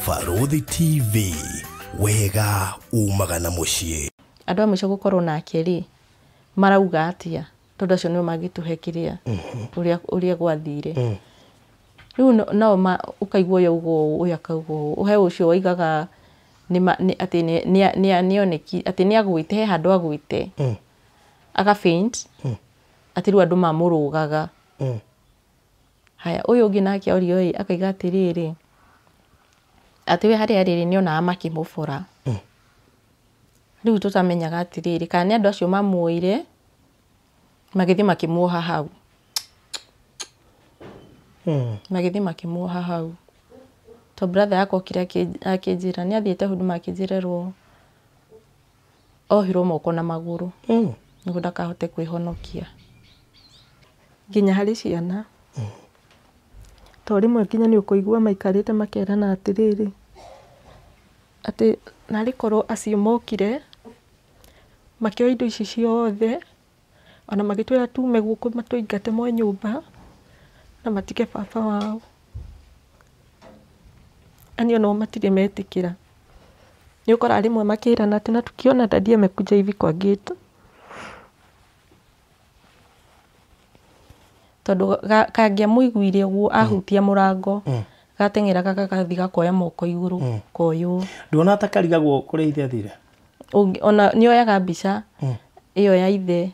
Barũthi TV, wega umaga na mũciĩ. Andũ a mũico gũkorwo nake rĩ, marauga atĩa? Tondũ acio nĩo mangĩtũhe kĩrĩa ũrĩa gwathire. Rĩu nao ũkaigua ũyũ auga ũũ, ũyũ akauga ũũ. He ũcio waigaga atĩ nĩoneki atĩ nĩagwĩte, he handũ agwĩte. Aka faint, atĩ rĩu andũ mamũrũgaga. Haya, ũyũ ũngĩ nake orio ĩ, akaiga atĩrĩrĩ, atĩ we harĩa arĩ rĩ, nĩonaga makĩmũbora. Rĩu tũtamenyaga atĩrĩrĩ, kana nĩ andũ acio mamuoire, magĩthiĩ makĩmuoha hau. Magĩthiĩ makĩmuoha hau. To brother yakwa okire akĩnjĩra, nĩ athiĩte Huduma akĩnjĩra ohirwo moko na magũrũ. Nĩguo ndakahote kwĩhonokia. Nginya harĩ ciana. To rĩmwe nginya nĩ ũkũigua maikarĩte makerana atĩrĩrĩ, atĩ narĩ korwo acio mokire, makĩoya indo ici ciothe, ona magĩtwĩra tume gũkũ matũingate moe nyũmba, na matige baba wao. Yaani onao matirĩ metĩkĩra. Nĩ ũkoraga rĩmwe makĩrana atĩ na tukiona daddy amekuja hivi kwa gate. Tondũ kangĩamũiguire ũguo ahutia mũrango, gateng'eraga gagathiĩ gakoya moko igũrũ, koywo. Nduona ta karigagwo kũrĩa ithe athire? Ona nĩoyaga mbica ĩyo ya ithe,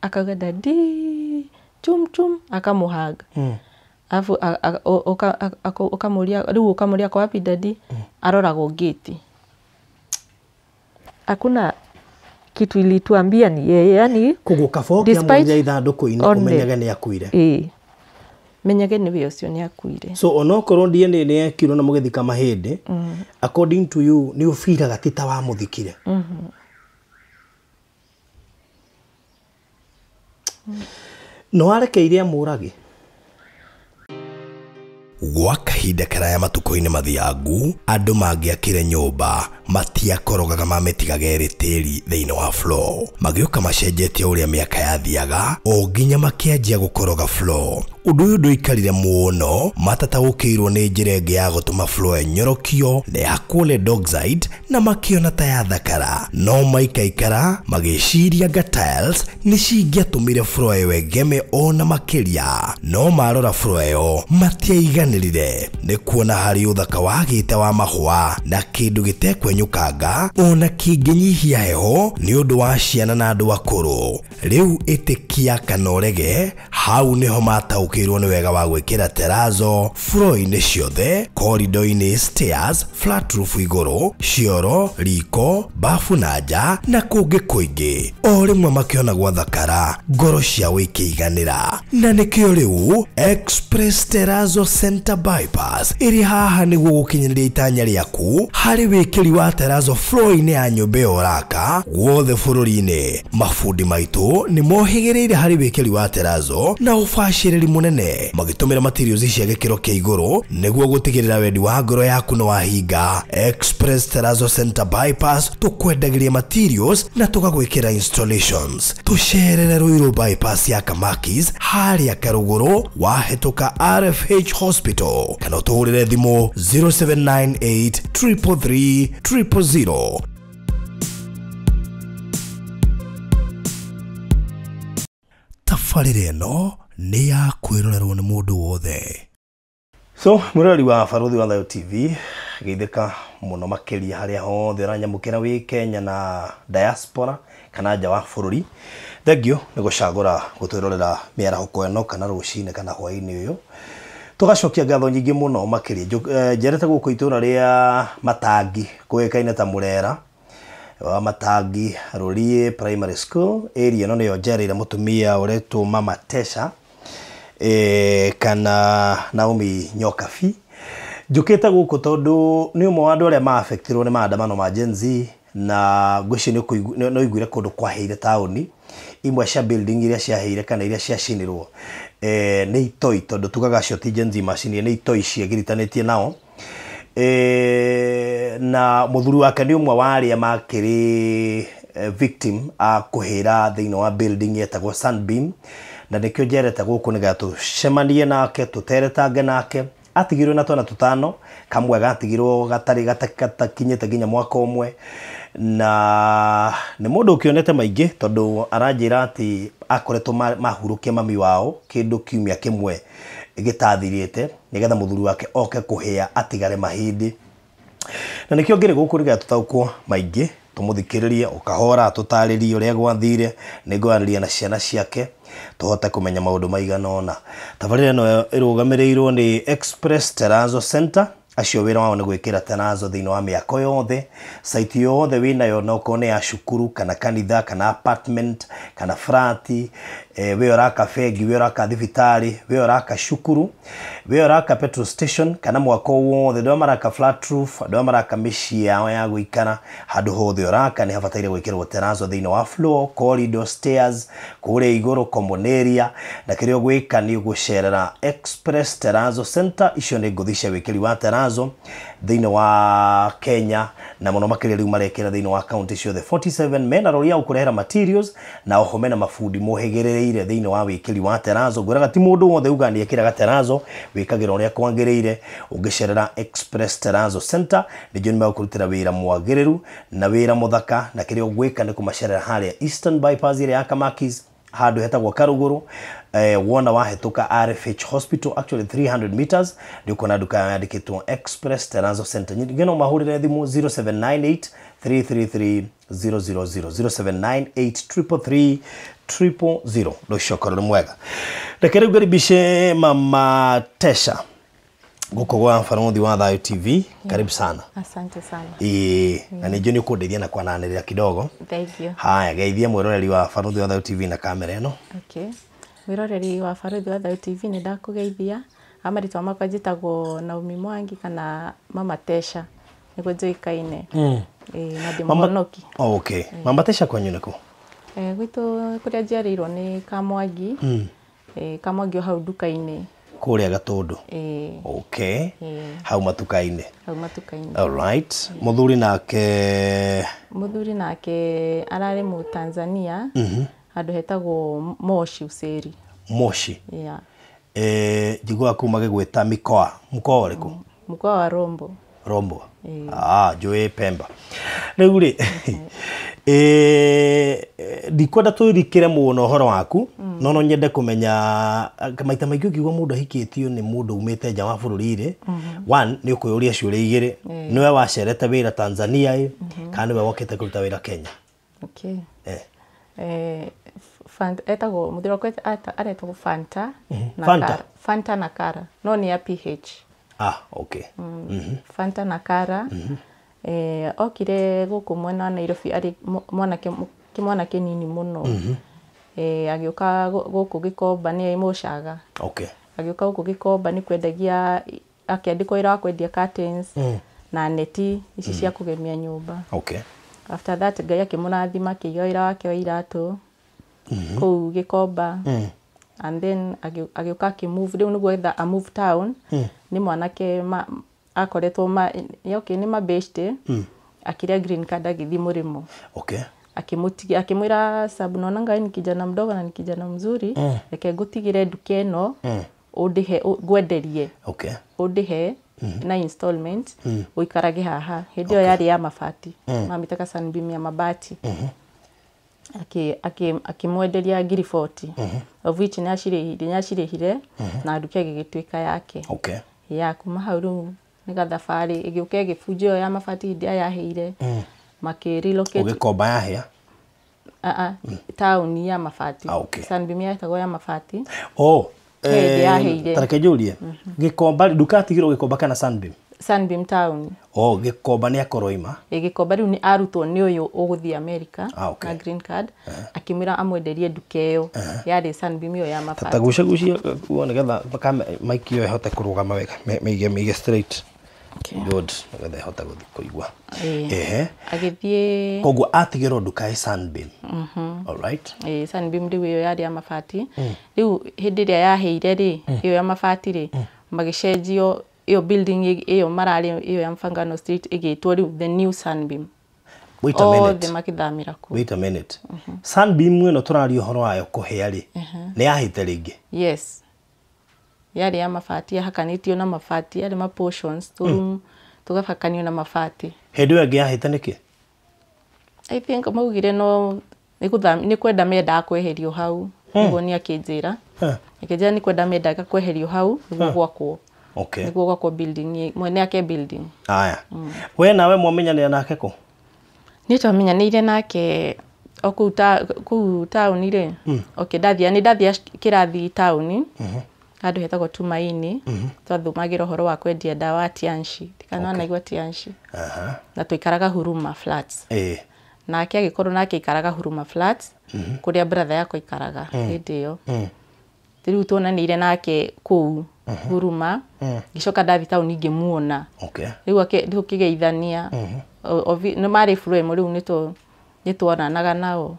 akauga daddy chum chum, akamũhug. Alafu ũkamũria rĩu ũkamũria ako wapi daddy, aroragwo gate. Hakuna kitu ilituambia ni yeye, yani Koguo kaba ũkĩamuonire ithandũkũ-inĩ ũmenyage nĩ akuire. Ĩĩ. Menyage nĩwe ũcio nĩ akuire. So onokorwo DNA nĩ yekirwo na mũgĩthika mahĩndĩ, according to you nĩ ũbiraga ti ta wamũthikire. No warekeire amũrage? Gwa kahinda karaya matukũ-inĩ mathiangu, andũ mangĩakire nyũmba matiakorogaga mamĩtigaga ĩrĩ tĩri thĩinĩ wa floor. Magĩũka macenjetie ũrĩa mĩaka yathiaga o nginya makĩanjia gũkoroga floor. Ũndũ ũyũ ndũikarire mũno, matataũkĩirwo nĩ njĩra ĩngĩ ya gũtũma floor ĩnyorokio na ya lead oxide na makĩona ta yathakara. No maikaikara magĩciria anga tiles nĩ cingĩatũmire floor ĩyo ĩgeme ona makĩria. No marora floor ĩyo matiaiganĩrire nĩ kuona harĩ ũthaka wagĩte wa mahũa na kĩndũ gĩtekwenyũkanga ona kĩngĩnyihia heho nĩ ũndũ wa ciana na andũ akũrũ. Rĩu ĩtĩkia kana ũrege, hau nĩho mataũkĩirwo nĩ wega wa gwĩkĩra terrazzo floor-inĩ ciothe, corridor-inĩ, stairs, flat roof igũrũ, cioro, riko, bafu na nja na kũngĩ kũingĩ. O rĩmwe makĩona gwathakara, ngoro ciao ikĩiganĩra. Na nĩkĩo rĩu Express Terrazzo Center Bypass ĩrĩ haha nĩguo gũkinyanĩria itanya rĩaku harĩ wĩkĩri wa terrazzo floor-inĩ ya nyũmba ĩyo ũraka guothe bũrũri-inĩ. Mabundi maitũ nĩ mohĩgĩrĩire harĩ wĩkĩri wa terrazzo na ũbacĩrĩri mũnene, magĩtũmĩra materials cia gĩkĩro kĩa igũrũ nĩguo gũtigĩrĩra wendi wa ngoro yaku nĩ wahinga. Express Terrazzo Center Bypass tũkwendagĩria materials na tũgagwĩkĩra installations. Tũcerere Ruiru Bypass ya Kamakis harĩa Karũgũrũ wahĩtũka RFH Hospital kana ũtũhũrĩre thimũ 0798 333 000. Tabarĩra ĩno nĩ ya kwĩrorerwo nĩ mũndũ wothe. So mũrori wa Barũthi wa Thayo TV, geithĩka mũno makĩria harĩa hothe ũranyamũkĩra wĩ Kenya na diaspora kana nja wa bũrũri. Thank you nĩ gũcagũra gũtwĩrorera mĩarahũko ĩno kana rũcinĩ kana hwaĩ-inĩ ũyũ. Tũgacokia ngatho nyingĩ mũno makĩria. Njerete gũkũ itũra rĩa Matangi kũĩkaine ta Mũrera wa Matangi Rũriĩ Primary School. Area ĩno nĩyo njereire mũtumia ũretwo Mama Tesha kana Naomi Nyokabi. Njũkĩte gũkũ tondũ nĩ ũmwe wa andũ arĩa ma-affectirwo nĩ maandamano ma Gen Z na ngwĩciria nĩ ũiguire kũndũ kwahĩire taũni imwe cia building iria ciahĩire kana iria ciacinirwo nĩ itoi, tondũ tugaga acio ti Gen Z macinire, nĩ itoi ciegiritanĩtie nao. Na mũthuri wake nĩ ũmwe wa arĩa makĩrĩ victim a kũhĩra thĩinĩ wa building yetagwo Sunbeam, na nĩkĩo njerete gũkũ nĩgetha tũcemanie nake, tũteretange nake, Atigirwo na twana tutano, kamwe gatigirwo gatari gatakinyite nginya mwaka umwe, na nĩ mũndũ ũkĩonete maingĩ tondũ aranjĩra atĩ akoretwo mahurũkia mami wao kĩndũ kiumia kĩmwe gĩtathirĩte nĩgetha mũthuri wake oke kũhĩa atigare mahĩndĩ. Na nĩkĩo ngĩrĩ gũkũ nĩgetha tũtaũkwo maingĩ, tũmũthikĩrĩrie ũkahora tũtarĩrie ũrĩa gwathire, nĩngwaranĩria na ciana ciake tũhote kũmenya maũndũ maigana ũna. Tabarĩra ĩno ĩrũgamĩrĩirwo nĩ Express Terrazzo Center. Acio wĩra wao nĩ gwĩkĩra terrazzo thĩinĩ wa mĩako yothe, site yothe wĩnayo, no okorwo nĩ ya cukuru kana kanitha kana apartment kana frati, we ũraka bengi, we ũraka thibitarĩ, we ũraka cukuru, we ũraka petrol station kana mwako wothe, andũ arĩa maraka flat roof, andũ arĩa maraka mĩciĩ yao ya gũikara, handũ hothe ũraka nĩ habataire gwĩkĩrwo terrazzo thĩinĩ wa floor, corridor, stairs, kũrĩa igũrũ, common area. Na kĩrĩa ũgwĩka nĩ ũgũcerera Express Terrazzo Center. Icio nĩ ngũthi cia wĩkĩri wa terrazzo thĩinĩ wa Kenya, na mũno makĩria rĩu marekĩra thĩinĩ wa county ciothe 47. Mena rori ya gũkũrehera materials, na oho mena mabundi mohĩgĩrĩire thĩinĩ wa wĩkĩri wa terrazzo. Ngwĩraga ti mũndũ wothe uga nĩ ekĩraga terrazzo, wĩkagĩra ũrĩa kwagĩrĩire. Ũngĩcerera Express Terrazzo Center nĩnjũĩ nĩ megũkũrutĩra wĩra mwagĩrĩru na wĩra mũthaka, na kĩrĩa ũgwĩka nĩ kũmacerera harĩa Eastern Bypass ĩrĩa ya Kamakis, handũ hetagwo Karuguru. Wona wahĩtũka RFH Hospital, actually 300 meters, nĩ ũkuona nduka yandĩkĩtwo Express Terrazzo Center. Nyingĩ no mahũrĩre thimũ 0798 333 000, 0798 333 000. Rũcio korwo nĩ mwega. Reke rĩu ngaribishe Mama Tesha gũkũ gwa Barũthi wa Thayũ TV. Karibu sana. Asante sana. Ĩĩ, na nĩ njũĩ nĩ ũkũndeithia na kwananĩrĩra kidogo. Thank you. Haya, geithia mwĩroreri wa Barũthi wa Thayũ TV na kamera ĩno. Okay. Mwĩroreri wa Barũthi wa Thayũ TV, nĩ ndakũgeithia. Amarĩtwa makwa njĩtagwo Naomi Mwangi kana Mama Tesha nĩguo njũĩkaine. Ĩĩ, na ndĩ mũhonoki. Okay. Mama Tesha, kwanyu nĩkũ? Gwitũ kũrĩa njiarĩirwo nĩ Kamwangi. Kamwangi o hau nduka-inĩ. Kũrĩa Gatũndũ? Ĩĩ. Okay. Ĩĩ. Hau matuka-inĩ. Hau matuka-inĩ. Alright. Mũthuri nake? Mũthuri nake ararĩ mũ Tanzania, handũ hetagwo Moshi Useri. Moshi? Yeah. Njiguaga kuu magĩgwĩta mikoa. Mkoa ũrĩkũ? Mkoa wa Rombo. Rombo. Ĩĩ. Ah, njũĩ Pemba. Rĩu rĩ, ndikwenda twĩrikĩre mũno ũhoro waku, no no nyende kũmenya, maita maingĩ ũngĩigua mũndũ ahikĩtio nĩ mũndũ umĩte nja wa bũrũri rĩ, one nĩ ũkwĩyũria ciũria igĩrĩ: nĩwe wacerete wĩra Tanzania ĩ, kana nĩwe wokĩte kũruta wĩra Kenya? Okay. Eh. Fanta, etagwo mũthuri wakwa aretagwo Fanta na Fanta? Kara. Fanta na Kara, no nĩ ya PH. Ah, okay. Fanta na Kara. Okire gũkũ mwena wa Nairobi arĩ mwanake kĩmwana kĩnini mũno. Agĩũka gũkũ Gĩkomba, nĩ Mũcaga. Agĩũka gũkũ Gĩkomba nĩ kwendagia, akĩandĩkwo wĩra wa kwendia curtains na neti ici cia kũgemia nyũmba. After that Ngai akĩmũrathima, akĩiga wĩra wake wa iratũ kũu Gĩkomba, and then agĩũka akĩmove rĩu nĩguo etha a move town. Nĩ mwanake akoretwo ma okay, nĩ mabeshte, akĩrĩa green card agĩthiĩ mũrĩmo. Akĩmũtigia, akĩmwĩra, "Sabu naona ngai ni kijana mdogo na ni kijana mzuri, reke ngũtigĩre nduka ĩno, ũndĩhe, ngwenderie, ũndĩhe na installment, ũikarage haha." Hĩndĩ ĩyo yarĩ ya mabati, mamĩtaga Sunbeam ya mabati. Akĩmwenderia ngiri 40, of which nĩ acirĩhire na nduka ĩgĩgĩtuĩka yake. Ya kuma hau rĩu nĩ gathabarĩ ĩgĩũka ĩgĩbunja ĩyo ya mabati. Hĩndĩ ĩrĩa yahĩire, makĩ relocate. Ũgĩkomba yahĩa? Ah, ah, taũni ya mabati. Ah, okay. Sunbeam yetagwo ya mabati. Oh. Hĩndĩ yahĩire. Tareke njũrie, Gĩkomba ndukatigirwo Gĩkomba kana Sunbeam? Sunbeam town. Oh, Gĩkomba nĩ akoroima. Gĩkomba rĩu nĩ arutwo nĩ ũyũ ũgũthiĩ America Ah, okay. na green card, akĩmwĩra amwenderie nduka ĩyo yarĩ Sunbeam ĩyo ya mabati. Ta gucagucia kuo nĩgetha mic ĩyo ĩhote kũrũgama wega. Mĩige straight. Good, nĩgetha ĩhote gũthiĩ kũigua. Ĩĩ. Ehe. Agĩthiĩ. Koguo atigĩrwo nduka ĩ Sunbeam. Alright. Ĩĩ, Sunbeam rĩu ĩyo yarĩ ya mabati. Rĩu hĩndĩ ĩrĩa yahĩire rĩ, ĩyo ya mabati rĩ, magĩcenjio ĩyo building ĩyo mararĩ ĩyo ya Mfangano Street ĩgĩtwo rĩu the new Sunbeam. Wait a Othe minute. makĩthamĩra kuo. Wait a minute. Sunbeam ĩno tũraria ũhoro wayo kũhĩa rĩ, nĩ yahĩte rĩngĩ? Yes. Yarĩ ya mabati, yahakanĩtio na mabati, yarĩ ma portions, tũrumu tũgabakanio na mabati. Hĩndĩ ĩyo ĩngĩ yahĩte nĩkĩ? I think maugire no nĩ kwenda mendaga kweherio hau, nĩguo niĩ akĩnjĩra. Akĩnjĩra nĩ kwenda mendaga kweherio hau nĩguo gwakwo. Okay. Nĩguo gwakwo building, mwene ake building. Aya. We nawe mwamenyanĩra nake kũ? Niĩ twamenyanĩire nake o kũu kũu taũni rĩ. Okay, ndathia nĩ ndathia kĩrathi taũni. Handũ hetagwo Tumaini. Twathomagĩra ũhoro wa kwendia ndawa Tianshi. Ndikana wanaigua Tianshi. Na twaikaraga Huruma Flats. Nake agĩkorwo nake aikaraga Huruma Flats, kũrĩa brother yakwa aikaraga hĩndĩ ĩyo. Rĩu tuonanĩire nake kũu Huruma, ngĩcoka ndathi taũni ngĩmuona. Okay. Rĩu tũkĩgeithania. Nĩ marĩ floor ĩmwe rĩu nĩtuonanaga nao.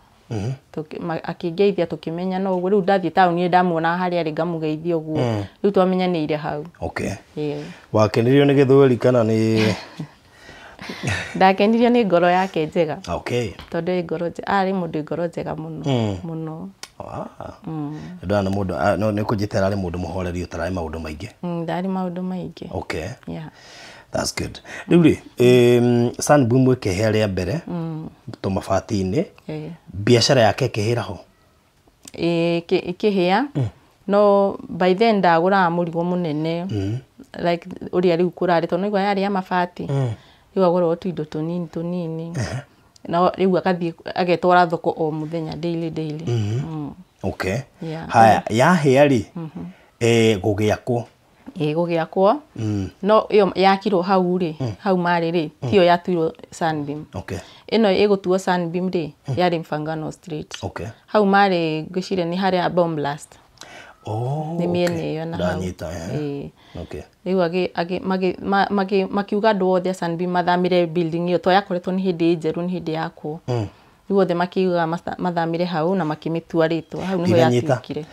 Akĩngeithia tũkĩmenyana ũguo. Rĩu ndathiĩ taũni ndamuona harĩa arĩ ngamũgeithia ũguo. Rĩu twamenyanĩire hau. Okay. Wakenirio nĩ gĩthweri kana nĩ? Ndakenirio nĩ ngoro yake njega. Okay. Tondũ ngoro arĩ mũndũ ngoro njega mũno. Mũno. Ndona mũndũ no nĩ kũnjĩtera arĩ mũndũ mũhoreri ũtararĩ maũndũ maingĩ. Ndarĩ maũndũ maingĩ. Okay. Yeah. That's good. Rĩu rĩ, Sunbeam ĩkĩhĩa rĩa mbere tũmabati-inĩ, biacara yake ĩkĩhĩra ho? Ĩkĩhĩa. No by then ndagũraga mũrigo mũnene like ũrĩa rĩu kũrarĩ, tondũ nĩguo yarĩ ya mabati. Rĩu agũraga tũindo tũnini tũnini. No rĩu agathiĩ agetwara thoko o mũthenya daily daily. Okay. Yeah. Haya, yahĩa rĩ, gũgĩakwo. Gũgĩakwo. No ĩyo yakirwo hau rĩ, hau marĩ rĩ, tiyo yatuirwo Sunbeam. Okay. Ĩno ĩgũtuo Sunbeam rĩ, yarĩ Mfangano Street. Okay. Hau marĩ ngwĩciria nĩ harĩa Bomb Blast. Oh. Nĩ mĩena ĩyo na hau. Ndanyita. Okay. Rĩu makiuga andũ othe a Sunbeam mathamĩre building ĩyo, to yakoretwo nĩ hĩndĩ njerũ, nĩ hĩndĩ yakwo. Rĩu othe makiuga mathamĩre hau na makĩmĩtua rĩtwa. Hau nĩho yatuĩkire.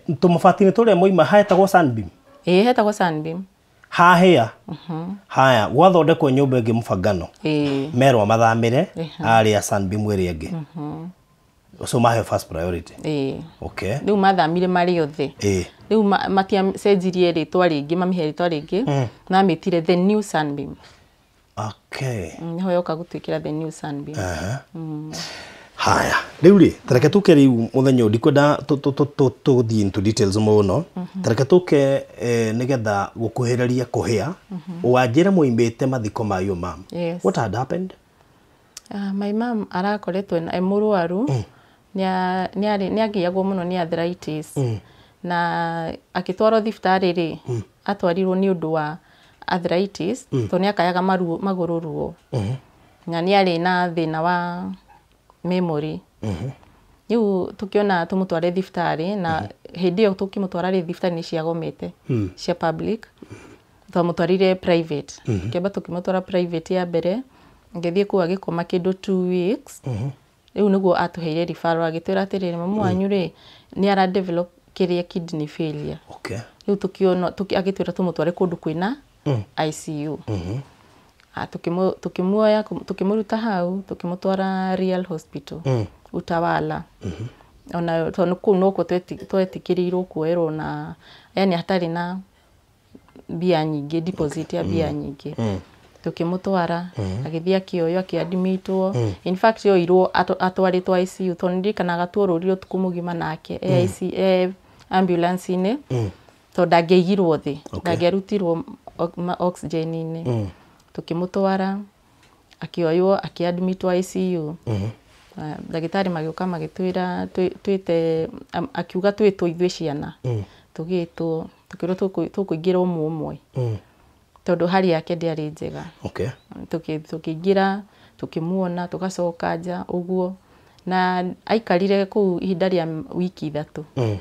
Tũmabati-inĩ tũrĩa moima hetagwo Sunbeam? Ĩĩ, hetagwo Sunbeam. Hahĩa. Haya, gwathondekwo nyũmba ĩngĩ Mfangano. Merwo mathamĩre arĩa Sunbeam ĩrĩa ĩngĩ. So mahe first priority. Okay. Rĩu mathamire marĩ othe. Rĩu matiacenjirie rĩtwa rĩngĩ, mamĩhe rĩtwa rĩngĩ, mamĩtire the new Sunbeam. Okay. Nĩho yoka gũtuĩkĩra the new Sunbeam. Haya, rĩu rĩ, tareke tũke rĩu mũthenya ũyũ, ndikwenda tũthiĩ into details mũno. Tareke tũke nĩgetha gũkuhĩrĩria kũhĩa. Wanjĩra mũimĩte mathiko ma your mom. Yes. What had happened? My mom arakoretwo e mũrwaru. Nĩ agĩagwo mũno nĩ arthritis. Na agĩtwarwo thibitarĩ rĩ, atwarirwo nĩ ũndũ wa arthritis, tondũ nĩ akayaga magũrũ ruo. Na nĩ arĩ na thĩna wa memory. Rĩu tũkĩona tũmũtware thibitarĩ, na hĩndĩ ĩyo tũkĩmũtwara rĩ, thibitarĩ nĩ ciagomete cia public. Twamũtwarire private. Kĩamba tũkĩmũtwara private ya mbere, agĩthiĩ kũu agĩkoma kĩndũ 2 weeks. Rĩu nĩguo atũheire referral, agĩtwĩra atĩrĩrĩ, mamu wanyu rĩ, nĩ ara develop kĩrĩa kidney failure. Okay. Rĩu tũkĩona agĩtwĩra tũmũtware kũndũ kwĩna ICU. Tũkĩmuoya, tũkĩmũruta hau, tũkĩmũtwara Real Hospital, Utawala. Ona tondũ kũu nokuo twetĩkĩrĩirwo kuoerwo na yani hatarĩ na mbia nyingĩ, deposit ya mbia nyingĩ. Tũkĩmũtwara, agĩthiĩ akĩoywo, akĩadmitwo. In fact yoirwo atwarĩtwo ICU, tondũ ndirikanaga tuorũrire ũtukũ mũgima nake e ICU, e ambulance-inĩ, tondũ ndangĩaigirwo thĩ, ndangĩarutirwo oxygen-inĩ. Tũkĩmũtwara, akĩoywo, akĩadmitwo ICU. Ndagĩtarĩ magĩũka magĩtwĩra twĩte, akiuga twĩtwo ithuĩ ciana. Tũgĩtwo, tũkĩrwo tũkũingĩra ũmwe ũmwe. Tondũ hali yake ndĩarĩ njega. Okay. Tũkĩingĩra, tũkĩmuona, tũgacoka nja ũguo. Na aikarire kũu ihinda rĩa wiki 3.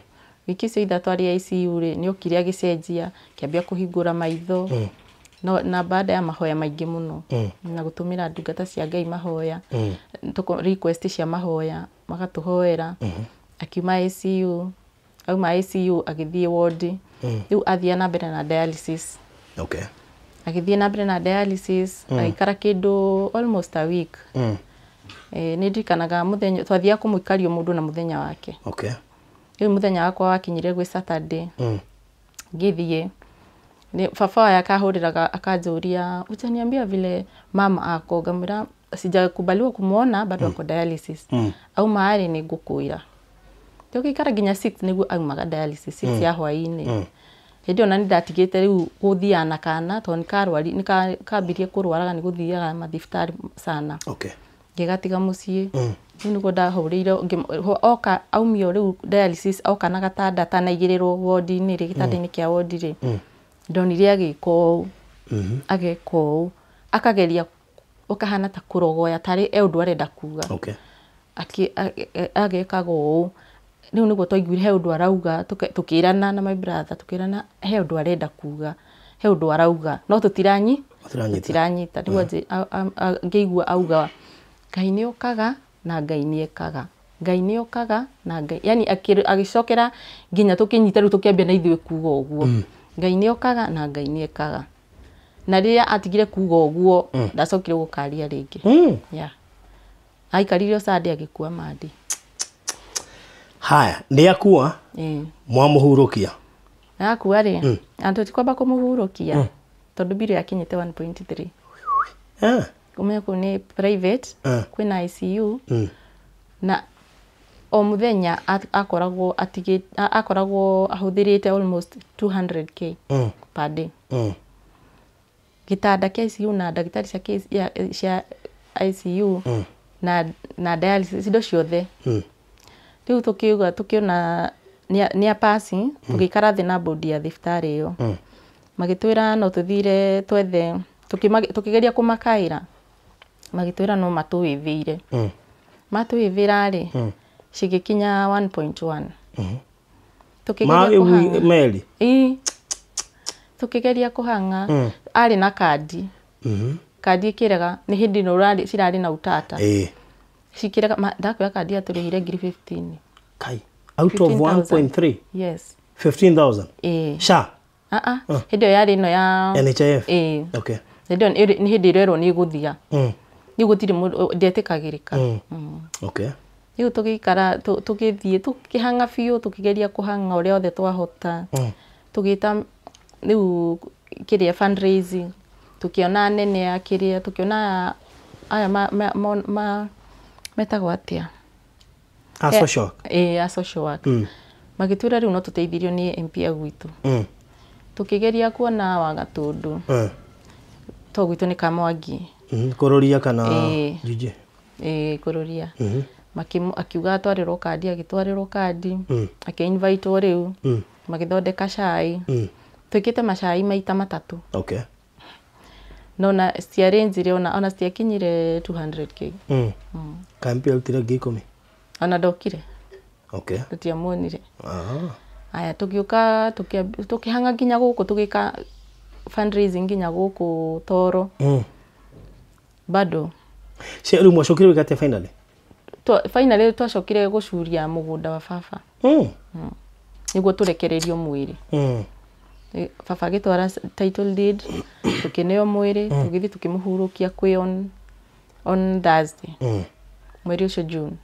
Wiki icio 3 arĩ ICU rĩ, nĩ okire agĩcenjia, akĩambia kũhingũra maitho. No, na baada ya mahoya maingĩ mũno, na gũtũmĩra ndungata cia Ngai mahoya, request cia mahoya, magatũhoera. Akiuma ICU, auma ICU agĩthiĩ ward. Rĩu athiĩ na mbere na dialysis. Okay. Agĩthiĩ na mbere na dialysis, agĩikara kĩndũ almost a week. Nĩ ndirikanaga mũthenya twathiaga kũmũikaria mũndũ na mũthenya wake. Okay. Rĩu mũthenya wakwa wakinyire gwĩ Saturday. Ngĩthiĩ baba waya akahũrĩraga akanjũria, utaniambia vile mama ako? Ngamwĩra sijakubaliwa kumuona bado, ako dialysis, auma arĩ nĩ ngũkwĩra. Tũgĩikara nginya 6 nĩguo aumaga dialysis, 6 ya hwaĩ-inĩ. Hĩndĩ ĩyo na nĩ ndatigĩte rĩu gũthiaga na kana tondũ nĩ karwari, nĩ kambirie kũrwaraga, nĩ gũthiaga mathibitarĩ sana. Ngĩgatiga mũciĩ. Rĩu nĩguo ndahũrĩire oka aumio rĩu dialysis, oka na gatanda atanaigĩrĩrwo wodi-inĩ rĩ, gĩtanda-inĩ kĩa wodi rĩ, ndonire agĩka ũũ, ageka ũũ, akageria ũkahana ta kũrogoya tarĩ e ũndũ arenda kuga. Agekaga ũũ. Rĩu nĩguo twaiguire he ũndũ arauga, tũkĩrana na my brother, tũkĩrana he ũndũ arenda kuga, he ũndũ arauga, no tũtiranyita. Nĩguo ngĩigua auga Ngai nĩ okaga na Ngai nĩ ekaga, Ngai nĩ okaga na Ngai, yani agĩcokera nginya tũkĩnyita rĩu tũkĩambia na ithuĩ kuga ũguo, Ngai nĩ okaga na Ngai nĩ ekaga. Na rĩrĩa atigire kuga ũguo, ndacokire gũkaria rĩngĩ. Yeah. Aikarire o Sunday, agĩkua Monday. Haya, nĩ akua, mwamũhurũkia? Akua rĩ, andũ ti kwamba kũmũhurũkia tondũ mbirũ yakinyĩte 1.3. Ũmenye kũu nĩ private, kwĩna ICU, na o mũthenya akoragwo atigĩ akoragwo ahũthĩrĩte almost 200K per day. Gĩtanda kĩa ICU na ndagĩtarĩ cia ICU na dialysis, indo ciothe. Rĩu tũkiuga tũkĩona nĩ a pasi, tũgĩikara thĩ na bodi ya thibitarĩ ĩyo, magĩtwĩra no tũthire twethe, tũkĩgeria kũmakaĩra, magĩtwĩra no matũwĩvĩire. Matũwĩvĩra rĩ, cigĩkinya 1.1. Tũkĩgeria kũhang'a meri. Ĩĩ, tũkĩgeria kũhang'a, arĩ na kandi, kandi ĩkĩrega, nĩ hĩndĩ ĩno cirarĩ na utata. Cikĩrega, ndakwĩra kandi yatũrĩhire ngiri 15. Kai, out of 1.3? Yes. 15,000? Ĩĩ. SHA? Hĩndĩ ĩyo yarĩ ĩno ya NHIF? Ĩĩ. Okay. Hĩndĩ ĩyo nĩ hĩndĩ ĩrerwo nĩ ĩgũthira. Rĩu gũtirĩ mũndũ ndetĩkagĩrĩka. Okay. Rĩu tũgĩikara tũgĩthiĩ tũkĩhang'a biũ, tũkĩgeria kũhang'a ũrĩa othe twahota. Tũgĩta rĩu kĩrĩa fundraising, tũkĩona anene a kĩrĩa, tũkĩona aya ma metagwo atĩa? A social work. Ĩĩ, a social work. Magĩtwĩra rĩu no tũteithirio nĩ MP a gwitũ. Tũkĩgeria kuona Wagatũndũ. To gwitũ nĩ Kamwangi. Kũrũria kana Jiji? Ĩĩ, Kũrũria. Akiuga atwarĩrwo kandi, agĩtwarĩrwo kandi, akĩ-invitwo rĩu, magĩthondeka cai. Twĩkĩte macai maita matatũ. Okay. No na citiarĩnjire, ona citiakinyire 200K. Ka MP arutire 10,000? Ona ndokire. Okay. Tũtiamuonire. Aya, tũgĩũka tũkĩhang'a nginya gũkũ, tũgĩka fundraising nginya gũkũ Toro. Bado. Rĩu mwacokire gwĩka atĩa finally? Finally twacokire gũcuria mũgũnda wa baba. Nĩguo tũrekererio mwĩrĩ. Baba agĩtwara title deed, tũkĩneo mwĩrĩ, tũgĩthiĩ tũkĩmũhurũkia kwĩ on Thursday. Mweri ũcio June.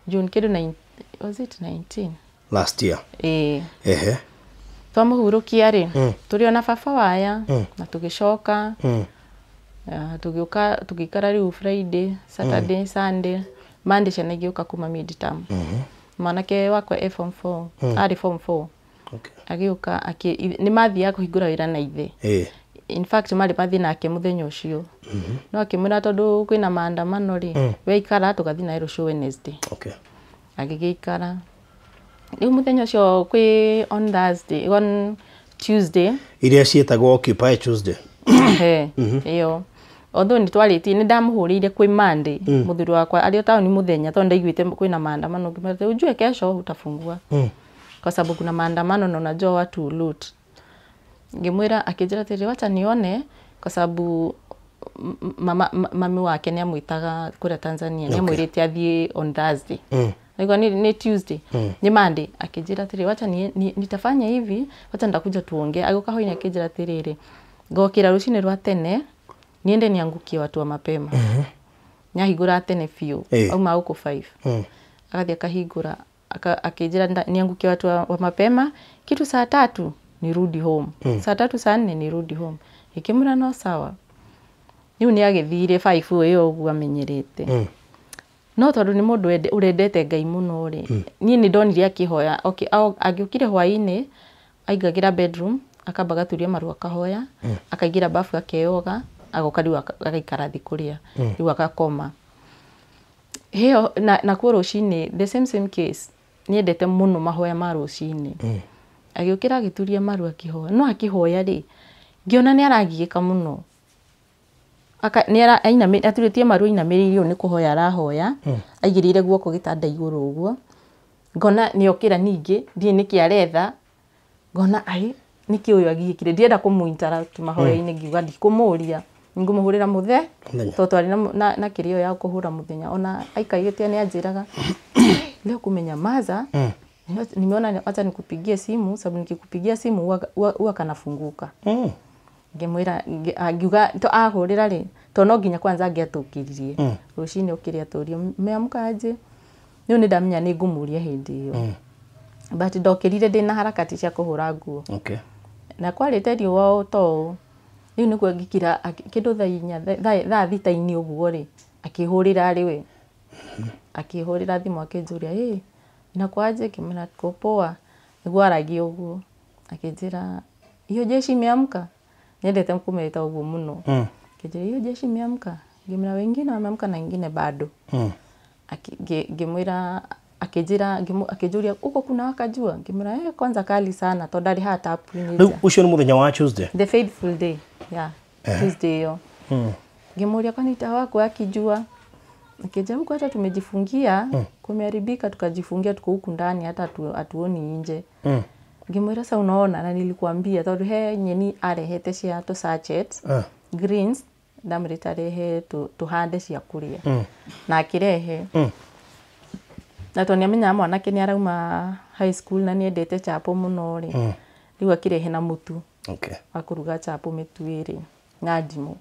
June kĩndũ, was it 19? Last year. Ĩĩ. Ehe. Twamũhurũkia rĩ, tũrĩ ona baba waya, na tũgĩcoka, tũgĩũka tũgĩikara rĩu Friday, Saturday, Sunday, Monday ciana igĩũka kuma midterm. Mwanake wakwa e form 4, arĩ form 4. Okay. Agĩũka nĩ mathiaga kũhingũra wĩra na ithe. In fact marĩ mathiĩ nake mũthenya ũcio. No akĩmwĩra tondũ kwĩna maandamano rĩ, we ikara tũgathiĩ nawe rũciũ Wednesday. Okay. Agĩgĩikara. Rĩu mũthenya ũcio kwĩ on Thursday, on Tuesday. Iria ciĩtagwo Occupy Tuesday. Ĩyo. Although nĩ twarĩtie, nĩ ndamũhũrĩire kwĩ Monday, mũthuri wakwa arĩ o taũni mũthenya tondũ ndaiguĩte kwĩna maandamano, ngĩmwĩra ujue kesho utafungua. Kwa sababu kuna maandamano na unajua watu loot. Ngĩmwĩra, akĩnjĩra atĩrĩrĩ, wacha nione, kwa sababu mami wake nĩ amwĩtaga kũrĩa Tanzania, nĩ amwĩrĩte athiĩ on Thursday. Nilikuwa ni Tuesday, ni Monday. Akĩnjĩra atĩrĩrĩ, wacha nitafanya hivi, wacha nitakuja tuongee. Agĩũka hwainĩ akĩnjĩra atĩrĩrĩ, ngokĩra rũcinĩ rwa tene niende niangukie watu wa mapema. Nyahingũra tene biũ, auma gũkũ 5. Agathiĩ akahingũra, akĩnjĩra niangukie watu wa mapema kitu saa 3. nirudi home. Saa tatu saa nne nirudi home. Ngĩkĩmwĩra no sawa. Rĩu nĩ agĩthire 5 ĩyo ũguo amenyerete. No tondũ nĩ mũndũ ũrendete Ngai mũno rĩ, niĩ nĩ ndonire akĩhoya. Okay, angĩũkire hwaĩ-inĩ aingagĩra bedroom akamba agaturia maru akahoya, akaingĩra bafu akeyoga, agoka rĩu agaikara thĩ kũrĩa, rĩu agakoma. Hĩyo nakuo rũcinĩ the same case, nĩendete mũno mahoya ma rũcinĩ. Agĩũkĩra agĩturia maru akĩhoya, no akĩhoya rĩ, ngĩona nĩ aragiĩka mũno. Aturĩtie maru ainamĩrĩire ũũ nĩ kũhoya arahoya, aigĩrĩire guoko gĩtanda igũrũ ũguo. Ngona nĩokĩra ningĩ, ndiũĩ nĩkĩ aretha, ngona ai nĩkĩ ũyũ agiĩkire, ndienda kũmũ interrupt mahoya-inĩ, ngiuga ndikũmũria, ngũmũhũrĩra mũthenya, tondũ twarĩ na kĩrĩa ya kũhũra mũthenya. Ona aikairĩte nĩ anjĩraga leo kumenyamaza, nimeona acha nikupigie simu sababu nikikupigia simu huwa kanafunguka. Ngĩmwĩra ngiuga to ahũrĩra rĩ, to no nginya kwanza angĩatũkĩririe rũcinĩ ũkĩrĩa atũrie meamka aje, rĩu nĩ ndamenya nĩ ngũmũria hĩndĩ ĩyo. But ndokĩrire ndĩna harakati cia kũhũra nguo. Okay. Na kwarĩte riũa o ta ũũ, rĩu nĩguo ngĩkira kĩndũ thaa inya thaa thita-inĩ ũguo rĩ, akĩhũrĩra rĩ we, akĩhũrĩra thimũ akĩnjũria ĩ inakuaje, ngĩmwĩra niko poa, nĩguo aragia ũguo akĩnjĩra hiyo jeshi imeamka. Nyendete kũmeta ũguo mũno. Akĩnjĩra hiyo jeshi imeamka, ngĩmwĩra wengine wameamka na wengine bado. Ngĩmwĩra akĩnjĩra akĩnjũria huko kuna waka jua, ngĩmwĩra kwanza kali sana tondũ ndarĩ haha tap-inĩ. Rĩu ũcio nĩ mũthenya wa Tuesday, the faithful day, yeah, Tuesday ĩyo. Ngĩmũria kwani itawako akijua, akija huko hata tumejifungia, kumeharibika tukajifungia, tuko huku ndani hata hatuoni nje. Ngĩmwĩra sasa unaona, na nilikuambia tondũ he nyeni arehete cia tũ sachet greens, ndamwĩrĩte arehe tũhande cia kũrĩa, na akĩrehe. Na tondũ nĩamenyaga mwanake nĩ arauma high school na nĩendete chapo mũno rĩ, rĩu akĩrehe na mũtu wa kũruga chapo mĩtu ĩrĩ na ndimũ.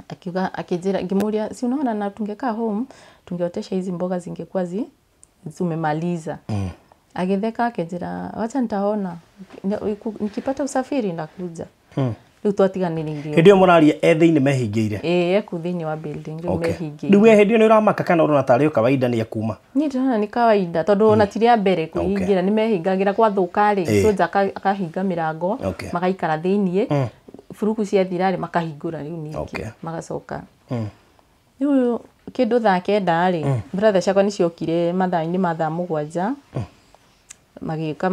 Akiuga akijira ngĩmũria si unaona, na tungekaa home tungeotesha hizi mboga zingekuwa tumemaliza. Agĩtheka akĩnjĩra wacha nitaona, nikipata usafiri ndakuja. Rĩu twatiganĩrĩirio. Hĩndĩ ĩyo mũraria e thĩinĩ mehingĩire? Ĩĩ, eku thĩinĩ wa building rĩu mehingĩire. Rĩu we hĩndĩ ĩyo nĩ ũramaka kana ũrona tarĩ o kawaida nĩ ekuma? Niĩ ndĩrona nĩ kawaida tondũ ona ti rĩa mbere kwĩhingĩra, nĩ mehingagĩra gwathũka rĩ, soja akahinga mĩrango, magaikara thĩinĩ, buruku ciathira rĩ makahingũra rĩu ningĩ, magacoka. Rĩu kĩndũ thaa kenda rĩ, brother ciakwa nĩ ciokire mathaa-inĩ ma thaa mũgwanja, magĩũka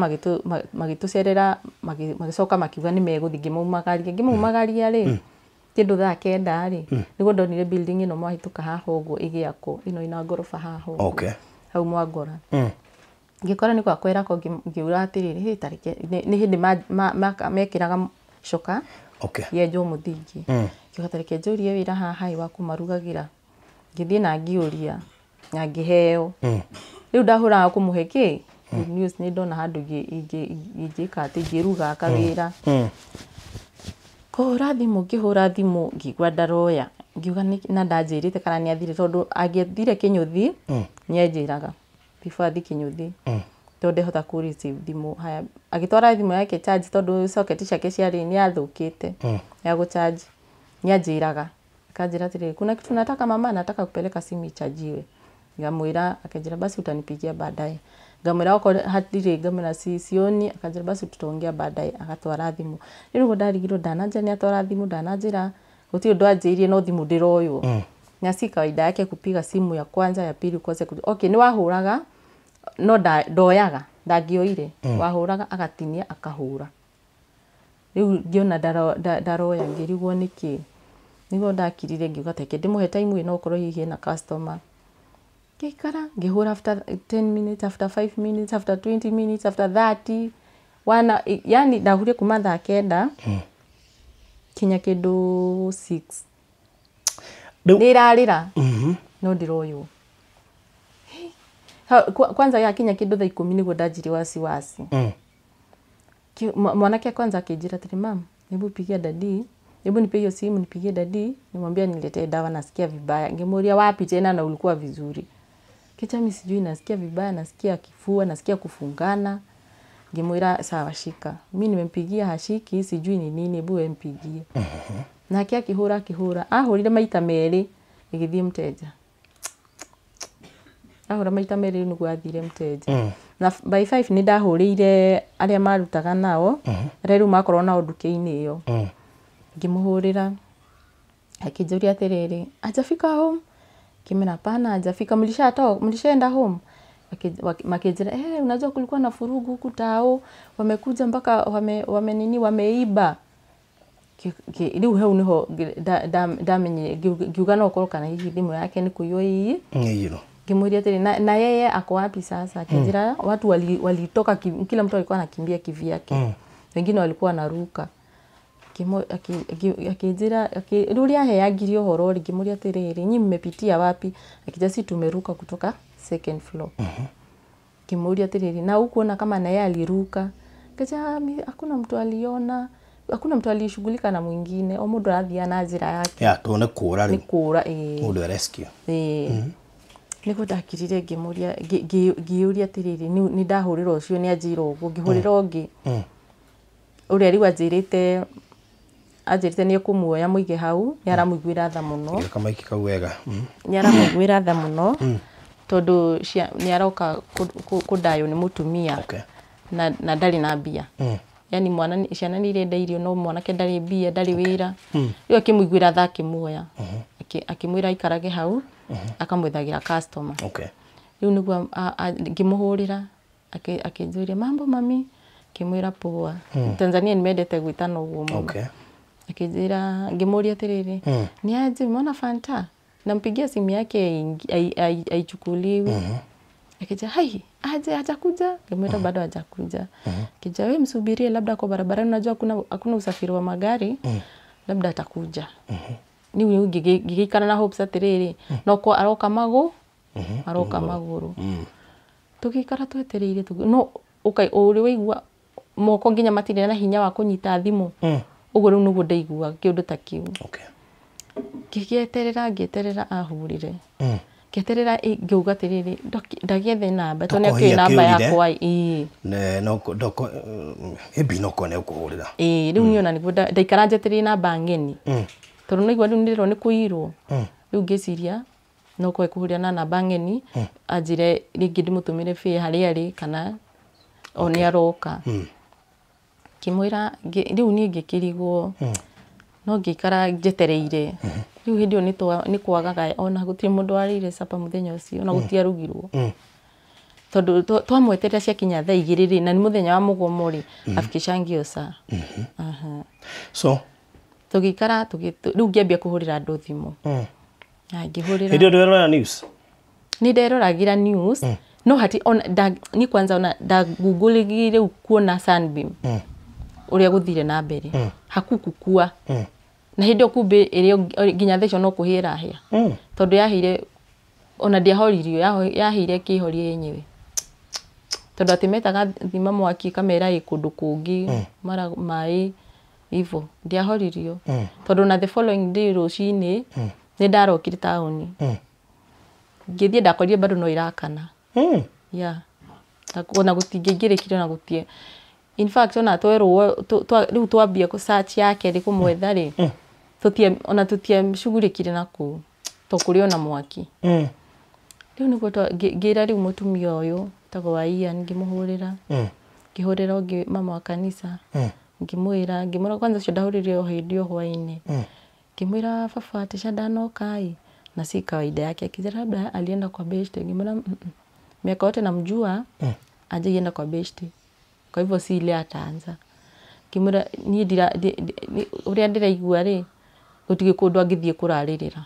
magĩtũcerera, magĩcoka makiuga nĩ megũthiĩ, ngĩmaumagaria, ngĩmaumagaria rĩ, kĩndũ thaa kenda rĩ, nĩguo ndonire building ĩno mwahĩtũka haha ũguo ĩgĩakwo, ĩno ĩna ngoroba haha ũguo, hau Mwangora. Ngĩkora nĩ gwakwerako, ngĩũra atĩrĩrĩ, tareke nĩ hĩndĩ mekĩraga coka yenjwo mũthingi, ngiuga tareke njũrie wĩra haha wa kũmarugagĩra. Ngĩthiĩ na ngĩũria na ngĩheo. Rĩu ndahũraga kũmũhe kĩ good news, nĩ ndona handũ ingĩka atĩ ingĩruga kawĩra. Kũhũra thimũ, ngĩhũra thimũ ngĩigua ndaroya, ngiuga na ndanjĩrĩte kana nĩ athire, tondũ angĩathire kĩnyũthi nĩ anjĩraga before athiĩ kĩnyũthi, tondũ ndehota kũ receive thimũ. Haya, agĩtwara thimũ yake charge tondũ socket ciake ciarĩ nĩ yathũkĩte ya gũcharge, nĩ anjĩraga akanjĩra atĩrĩrĩ, kuna kitu nataka mama, nataka kupeleka simu ichajiwe. Ngamwĩra, akanjĩra basi utanipigia baadaye. Ngamwĩra okorwo hatirĩ, ngamwĩra sioni, akanjĩra basi tutaongea baadaye, agatwara thimũ. Rĩu nĩguo ndarigirwo, ndananja nĩ atwara thimũ, ndananjĩra gũtirĩ ũndũ anjĩrire, no thimũ ndĩroywo. Na si kawaida yake kupiga simu ya kwanza ya pili ukose. Okay, nĩ wahũraga no ndoyaga, ndangĩoire, wahũraga agatinia akahũra. Rĩu ngĩona ndaroya, ngĩrigwo nĩkĩ. Nĩguo ndakirire ngiuga teke ndĩmũhe time ĩno okorwo hihi ena customer. Ngĩikara ngĩhũra after 10 minutes, after 5 minutes, after 20 minutes, after 30 wana, yani ndahũrire kuma thaa kenda kinya kĩndũ 6. Nĩ ĩrarĩra no ndĩroywo. Kwanza yakinya kĩndũ thaa ikũmi nĩguo ndanjirie wasiwasi. Mwanake kwanza akĩnjĩra atĩrĩ, mam, hebu pigia dadi, hebu nipe hiyo simu nipigie dadi, nimwambie niletee dawa nasikia vibaya. Ngemuulia wapi tena na ulikuwa vizuri? Kicha mimi sijui, nasikia vibaya, nasikia kifua, nasikia kufungana. Ngĩmwĩra sawa shika, mi nimempigia hashiki, sijui ni nini, hebu wewe mpigie. Nake akĩhũra akĩhũra, ahũrire maita merĩ ĩgĩthiĩ mteja. Ahũra maita merĩ nĩguo athire mteja. Na by 5 nĩ ndahũrĩire arĩa marutaga nao, arĩa rĩu makorwo nao nduka-inĩ ĩyo. Ngĩmũhũrĩra akĩnjũria atĩrĩrĩ, hajafika home? Ngĩmwĩra hapana hajafika, mlishatoka, mlishaenda home? Makĩnjĩra unajua kulikuwa na furugu huku tao, wamekuja mpaka wame nini, wameiba. Rĩu hau nĩho ndamenyire, ngiuga no ũkorwo kana hihi thimũ yake nĩ kũiywo ii. Nĩ Ngĩmwĩria atĩrĩ, na yeye ako wapi sasa? Akĩnjĩra watu walitoka, kila mtu alikuwa anakimbia kivyake. Wengine walikuwa wanaruka. Akĩnjĩra rĩu ũrĩa aheangire ũhoro rĩ, ngĩmũria atĩrĩrĩ, nyinyi mmepitia wapi? Akĩnjĩra si tumeruka kutoka second floor. Ngĩmũria atĩrĩrĩ, na hukuona kama na yeye aliruka? Akĩnjĩra hakuna mtu aliona, hakuna mtu alishughulika na mwingine, o mũndũ arathiĩ na njĩra yake. Ya tuone kũra Nĩ rĩu. kũra ĩĩ. Mũndũ rescue. Ĩĩ. Nĩguo ndakirire ngĩmũria, ngĩũria atĩrĩrĩ, nĩ ndahũrĩra ũcio nĩ anjĩra ũguo, ngĩhũrĩra ũngĩ. Ũrĩa rĩu anjĩrĩte nĩ ekũmuoya mũige hau, nĩ aramũiguĩra tha mũno. Gĩka maiki kau wega. Nĩ aramũiguĩra tha mũno tondũ nĩ aroka kũndaywo nĩ mũtumia. Okay. Na ndarĩ na mbia. Yani mwana ciana nĩ irenda irio no mwanake ndarĩ mbia, ndarĩ wĩra. Rĩu akĩmũiguĩra tha akĩmuoya. Akĩmwĩra aikarage hau, akamwethagĩra customer. Okay. Rĩu nĩguo ngĩmũhũrĩra, akĩnjũria mambo mami, ngĩmwĩra poa. Tanzania nĩ mendete gwĩtana ũguo mũno. Okay. Akĩnjĩra, ngĩmũria atĩrĩrĩ, ni aje umeona Fanta? Nampigia simu yake haichukuliwi. Akija hai, aje hajakuja? Ngĩmwĩra bado hajakuja. Akija wewe msubirie, labda kwa barabarani, unajua hakuna usafiri wa magari, labda atakuja. Ni ngĩgĩikara na hopes atĩrĩrĩ, no ko aroka aroka magũrũ. Tũgĩikara twetereire, no ũrĩ waigua moko nginya matirĩ na hinya wa kũnyita thimũ. Ũguo rĩu nĩguo ndaiguaga kĩũndũ ta kĩu. Okay. Ngĩgĩeterera, ngĩeterera ahũrire. Ngĩeterera ngĩuga atĩrĩrĩ, ndagĩethe namba, tondũ nĩ akĩũĩ namba yakwa. Ĩĩ. Ne no ndoko ĩbi no kone ũkũhũrĩra. Ĩĩ, rĩu niĩ ona nĩguo ndaikara njetereire namba ng'eni. Tondũ nĩigua rĩu nĩndĩrona nĩ kũirwo. Rĩu ngĩciria no korwo ekũhũrĩra na namba ng'eni, anjĩre rĩngĩ ndĩmũtũmĩre fare harĩa arĩ kana o nĩ aroka. Ngĩmwĩra, rĩu niĩ ngĩkĩrigwo, no ngĩikara njetereire. Rĩu hĩndĩ ĩyo nĩ kwagaga, ona gũtirĩ mũndũ warĩire capa mũthenya ũcio, ona gũtiarugirwo. Tondũ twamweterera ciakinya thaa igĩrĩ rĩ, na nĩ mũthenya wa mũgomo rĩ, afikishangio saa. So tũgĩikara, rĩu ngĩambia kũhũrĩra andũ thimũ. Na ngĩhũrĩra. Hĩndĩ ĩyo ndwerorera news? Nĩ nderoragĩra news, no hati ona ni kwanza ona ndagugũrĩire rĩu kuona Sunbeam. Ũrĩa gũthire na mbere. Hakukukua. Na hĩndĩ ĩyo kumbĩ ĩrĩa nginya thaa icio no kũhĩa ĩrahĩa. Tondũ yahĩire, ona ndĩahoririo, yahĩire ĩkĩhoria yenyewe. Tondũ atĩ metaga thima mwaki ĩkamera ĩ kũndũ kũngĩ, mara maĩ ivo, ndĩahoririo. Tondũ na the following day rũcinĩ, nĩ ndarokire taũni. Ngĩthiĩ ndakorire bado no irakana. Yeah. Ona gũtingĩingĩrĩkire ona gũtie. In fact ona twerwo rĩu twambia kũ search yake rĩ kũmwetha rĩ, ona tũtiamshughulikire na kũu, to kũrĩ ona mwaki. Rĩu nĩguo ngĩra rĩu mũtumia ũyũ tagwo wa Ian, ngĩmũhũrĩra. Ngĩhũrĩra ũngĩ mama wa kanitha. Ngĩmwĩra, ngĩmwĩra kwanza ũcio ndahũrĩire o hĩndĩ ĩyo hwainĩ. Ngĩmwĩra baba Tisha ndanoka ĩ, na si kawaida yake. Akijana labda alienda kwa beshte. Ngĩmwĩra miaka yote namjua, hajaienda kwa beshte. Kwa hivyo si ile ataanza. Ngĩmwĩra niĩ ũrĩa ndĩraigua rĩ, gũtirĩ kũndũ angĩthiĩ kũrarĩrĩra.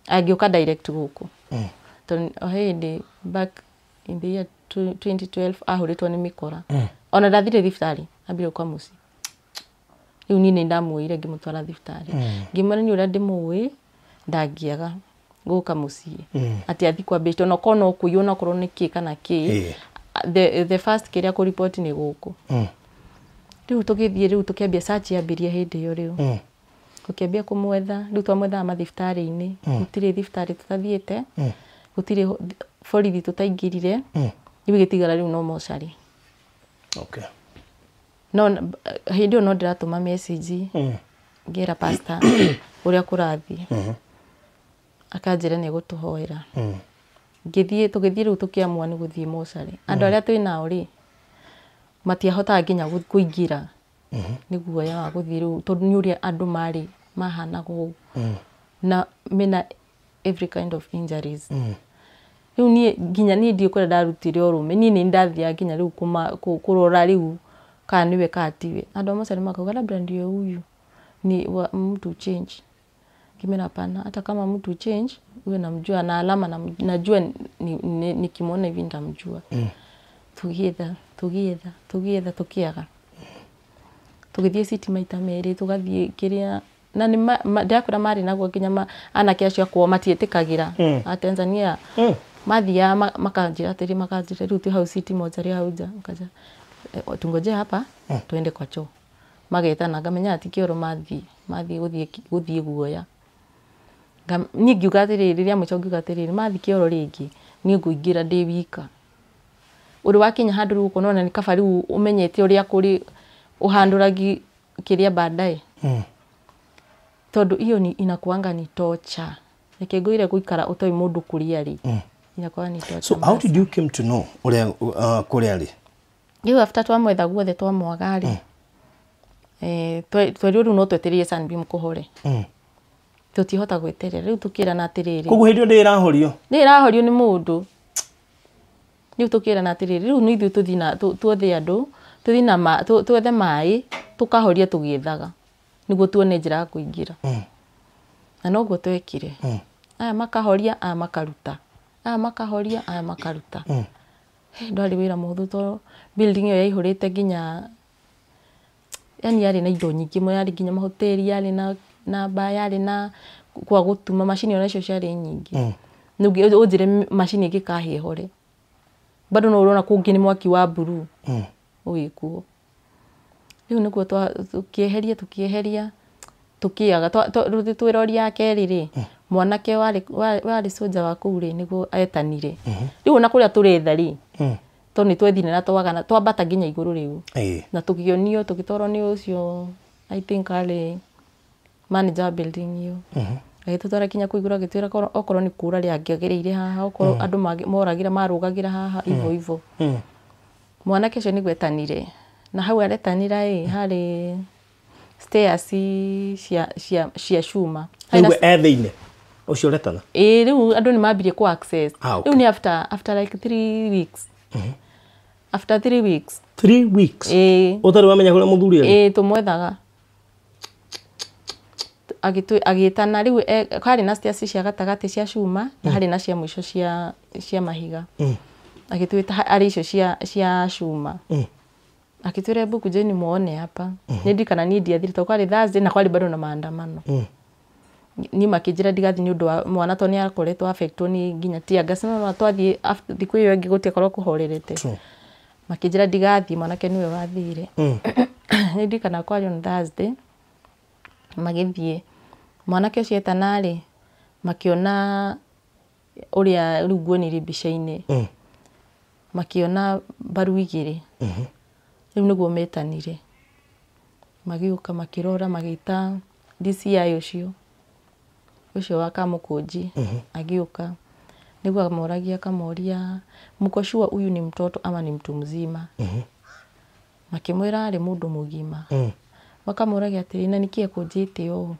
Angĩũka direct gũkũ. Tondũ o hĩndĩ back in the year 2012 ahũrĩtwo nĩ mĩkora. Ona ndathire thibitarĩ, ambire gũka mũciĩ. Rĩu niĩ nĩ ndamuoire ngĩmũtwara thibitarĩ. Ngĩmwĩra niĩ ũrĩa ndĩmũĩ, ndangĩaga gũka mũciĩ. Atĩ athiĩ kwa beshte, ona okorwo no kũiywo, ona okorwo nĩ kĩ kana kĩ. The first kĩrĩa kũripoti nĩ gũkũ. Rĩu tũgĩthiĩ, rĩu tũkĩambia search yambĩrĩria hĩndĩ ĩyo rĩu. Tũkĩambia kũmwetha, rĩu twamwethaga mathibitarĩ-inĩ. Gũtirĩ thibitarĩ tũtathiĩte, gũtirĩ borithi tũtaingĩrire. Rĩu ĩgĩtigara rĩu no mocarĩ. Okay. No hĩndĩ ĩyo no ndĩratũma message ngĩra pastor ũrĩa kũrathiĩ. Akanjĩra nĩ egũtũhoera. Ngĩthiĩ tũgĩthiĩ rĩu tũkĩamua nĩ gũthiĩ mocarĩ. Andũ arĩa twĩ nao rĩ matiahotaga nginya kũingĩra nĩ guoya wa gũthiĩ rĩu tondũ nĩ ũrĩa andũ marĩ mahanaga ũũ na mena every kind of injuries. Rĩu niĩ nginya niĩ ndiũĩ kũrĩa ndarutire ũrũme, niĩ nĩ ndathiaga nginya rĩu kũrora rĩu kana nĩwe kana tiwe. Andũ a mocarĩ makauga labda ndio huyu ni wa mtu change. Ngĩmera hapana, hata kama mtu change huyo namjua na alama na najua nikimwona hivi nitamjua. Tũgĩetha tũgĩetha tũgĩetha tũkĩaga. Tũgĩthiĩ city maita merĩ tũgathiĩ kĩrĩa na nĩ ndĩrakwĩra marĩ naguo nginya anake acio akũo matiĩtĩkagĩra a Tanzania. Mathiaga makanjĩra atĩrĩ, makanjĩra rĩu twĩ hau city mocarĩ hau nja, makanjĩra tungoje hapa tuende kwa choo. Magetana ngamenya ati kĩoro mathiĩ gũthiĩ guoya. Niĩ ngiuga atĩrĩrĩ, rĩrĩa mũico ngiuga atĩrĩrĩ, mathiĩ kĩoro rĩngĩ niĩ ngũingĩra ndĩ wika. Ũrĩ wakinya handũ rĩu ũkona ona nĩ kaba rĩu ũmenyete ũrĩa kũrĩ ũhandũragi kĩrĩa baadaye. Tondũ iyo ni inakuanga ni torture. Reke ngwĩre gũikara ũtoĩ mũndũ kũrĩa rĩ. Inakuanga ni torture. So how did you came to know ũrĩa kũrĩa rĩ? Rĩu after twamwetha guothe twamwaga rĩ, twerirwo rĩu no twetereire Sunbeam kũhore. Tũtihota gweterera rĩu tũkĩrana atĩrĩrĩ. Koguo hĩndĩ ĩyo ndĩrahorio? Ndĩrahorio nĩ mũndũ. Rĩu tũkĩrana atĩrĩrĩ, rĩu nĩ ithuĩ tũthiĩ na tuothe andũ tũthiĩ na twethe maĩ tũkahoria tũgĩethaga nĩguo tuone njĩra ya kũingĩra. Na noguo twekire. Aya makahoria, aya makaruta. Aya makahoria, aya makaruta. Ndwarĩ wĩra mũhũthũ tondũ building ĩyo yaihũrĩte nginya yani yarĩ na indo nyingĩ mũno, yarĩ nginya mahoteri, yarĩ na bar, yarĩ na kwa gũtuma macini ona icio ciarĩ nyingĩ. Ningĩ ũnjĩre macini ĩngĩkahĩa ĩhore. Bado no ũrona kũngĩ nĩ mwaki wa blue ũgĩkuo. Rĩu nĩguo tũkĩeheria tũkĩeheria tũkĩaga twĩ rori ya kerĩ rĩ, mwanake warĩ soja wa kũu rĩ nĩguo etanire. Rĩu ona kũrĩa tũretha rĩ, tondũ nĩ twethire na twagana twambata nginya igũrũ rĩu. Na tũkĩonio tũgĩtwarwo nĩ ũcio I think arĩ manager wa building ĩyo. Agĩtũtwara nginya kũu igũrũ agĩtwĩra okorwo nĩ kũra rĩangĩagĩrĩire haha, okorwo andũ moragĩra marũgagĩra haha ivo ivo. Mwanake ũcio nĩguo etanire. Na hau aretanira ĩ harĩ stairs cia cuma. Rĩu e thĩinĩ ũcio ũretana? Ĩĩ rĩu andũ nĩ mambirie kũ access. Rĩu nĩ after like 3 weeks. After 3 weeks. 3 weeks? Ĩĩ. Ũtarĩ wamenya kũrĩa mũthuri arĩ? Ĩĩ tũmwethaga. Agĩtana rĩu harĩ na stairs cia gatagatĩ cia cuma na harĩ na cia mũico cia mahiga. Agĩtwĩta arĩ icio cia cuma. Akĩtwĩra hebu kujeni muone hapa. Nĩ ndirikana niĩ ndiathire tondũ kwarĩ Thursday na kwarĩ bado na maandamano. Niĩ makĩnjĩra ndigathiĩ nĩ ũndũ wa mwana tondũ nĩ akoretwo affectwo nĩ nginya tear gas. No twathiĩ thikũ ĩyo ĩngĩ gũtiakorwo kũhorerete. Makĩnjĩra ndigathiĩ, mwanake nĩwe wathire. Nĩ ndirikana kwarĩ on Thursday magĩthiĩ. Mwanake ũcio etana rĩ, makĩona ũrĩa rĩu nguonirie mbica-inĩ. Makĩona mbaru igĩrĩ. Rĩu nĩguo metanire. Magĩũka makĩrora magĩta DCI ũcio wa Kamũkũnji agĩũka. Nĩguo amoragia akamoria mko sure huyu ni mtoto ama ni mtu mzima? Makĩmwĩra arĩ mũndũ mũgima. Makamũragia atĩrĩ, na nĩkĩĩ ekũnjĩte ũũ?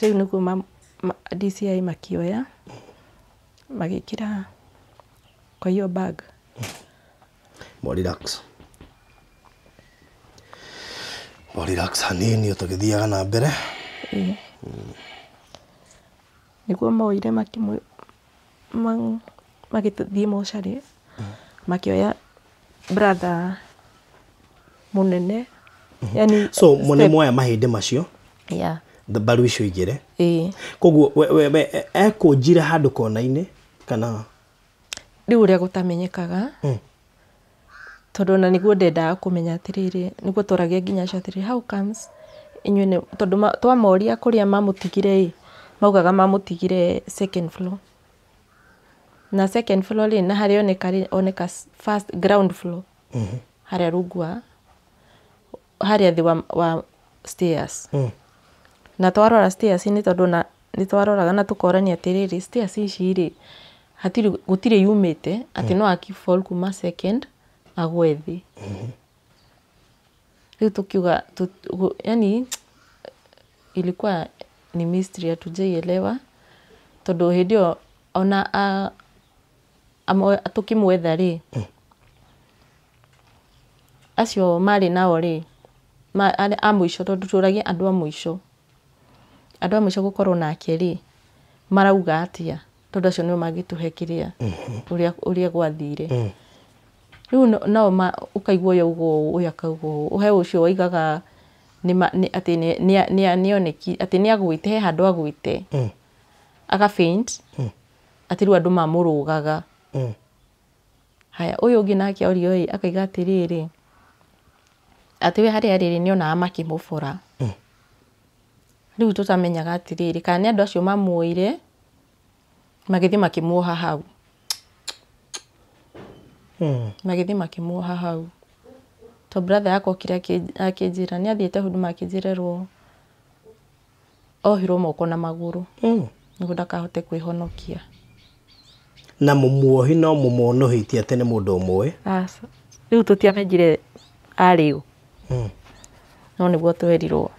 Rĩu nĩguo DCI makĩoya magĩkĩra kwa hiyo bag. More relax. More relax hanini tũgĩthiaga na mbere. Nĩguo moire magĩthiĩ mocarĩ makĩoya brother mũnene. Yani so mũnene moya mahĩndĩ macio. Yeah. Mbaru icio igĩrĩ. Ĩĩ. Koguo we ekũnjire handũ kona-inĩ kana Rĩu ũrĩa gũtamenyekaga tondũ ona nĩguo ndendaga kũmenya atĩrĩrĩ, nĩguo tworagia nginya acio atĩrĩrĩ, how comes inyuĩ nĩ tondũ twamoria kũrĩa mamũtigire ĩ, maugaga mamũtigire second floor, na second floor rĩ, na harĩa oneka rĩ, oneka first ground floor, harĩa rungu wa harĩa thĩ wa stairs. Na twarora stairs nĩ tondũ na nĩ twaroraga na tũkorania atĩrĩrĩ, stairs ici rĩ, hatirĩ gũtirĩ yumĩte atĩ no akifall kuma second agwe thĩ. Rĩu tukiuga yani ilikuwa ni mystery, hatujaielewa tondũ hĩndĩ ĩyo ona tũkĩmwetha rĩ, acio marĩ nao rĩ, a mũico, tondũ tũragia andũ a mũico, andũ a mũico gũkorwo nake rĩ, marauga atĩa, tondũ acio nĩo mangĩtũhe kĩrĩa ũrĩa gwathire. Rĩu nao ũkaigua ũyũ auga ũũ, ũyũ akauga ũũ, he ũcio waigaga atĩ nĩoneki atĩ nĩagwĩte, he handũ agwĩte aga faint, atĩ rĩu andũ mamũrũgaga. Haya, ũyũ ũngĩ nake orio ĩ, akaiga atĩrĩrĩ, atĩ we harĩa arĩ rĩ, nĩonaga makĩmũbora. Rĩu tũtamenyaga atĩrĩrĩ, kana nĩ andũ acio mamuoire magĩthiĩ makĩmuoha hau. Magĩthiĩ makĩmuoha hau. To brother yakwa okire akĩnjĩra nĩ athiĩte Huduma, akĩnjĩra ohirwo moko na magũrũ nĩguo ndakahote kwĩhonokia. Na mũmuohi no mũmuonohĩtie atĩ nĩ mũndũ ũmwe? Aca, rĩu tũtiamenyire arĩ ũ, no nĩguo twerirwo.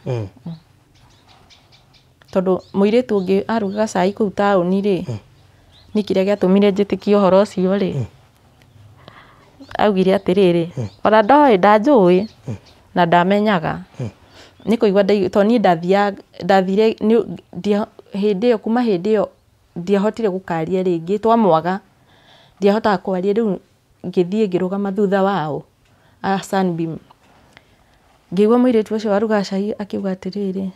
Tondũ mũirĩtu ũngĩ arugaga cai kũu taũni rĩ, nĩ kĩrĩa gĩatũmire njĩtĩkie ũhoro ũcio rĩ, augire atĩrĩrĩ, ona ndoĩ ndanjũĩ na ndamenyaga, nĩ kũigua tondũ niĩ ndathire hĩndĩ ĩyo, kuma hĩndĩ ĩyo ndiahotire gũkaria rĩngĩ, twamwaga ndiahotaga kwaria, rĩu ngĩthiĩ ngĩrũgama thutha wao a Sunbeam, ngĩigua mũirĩtu ũcio warugaga cai akiuga atĩrĩrĩ,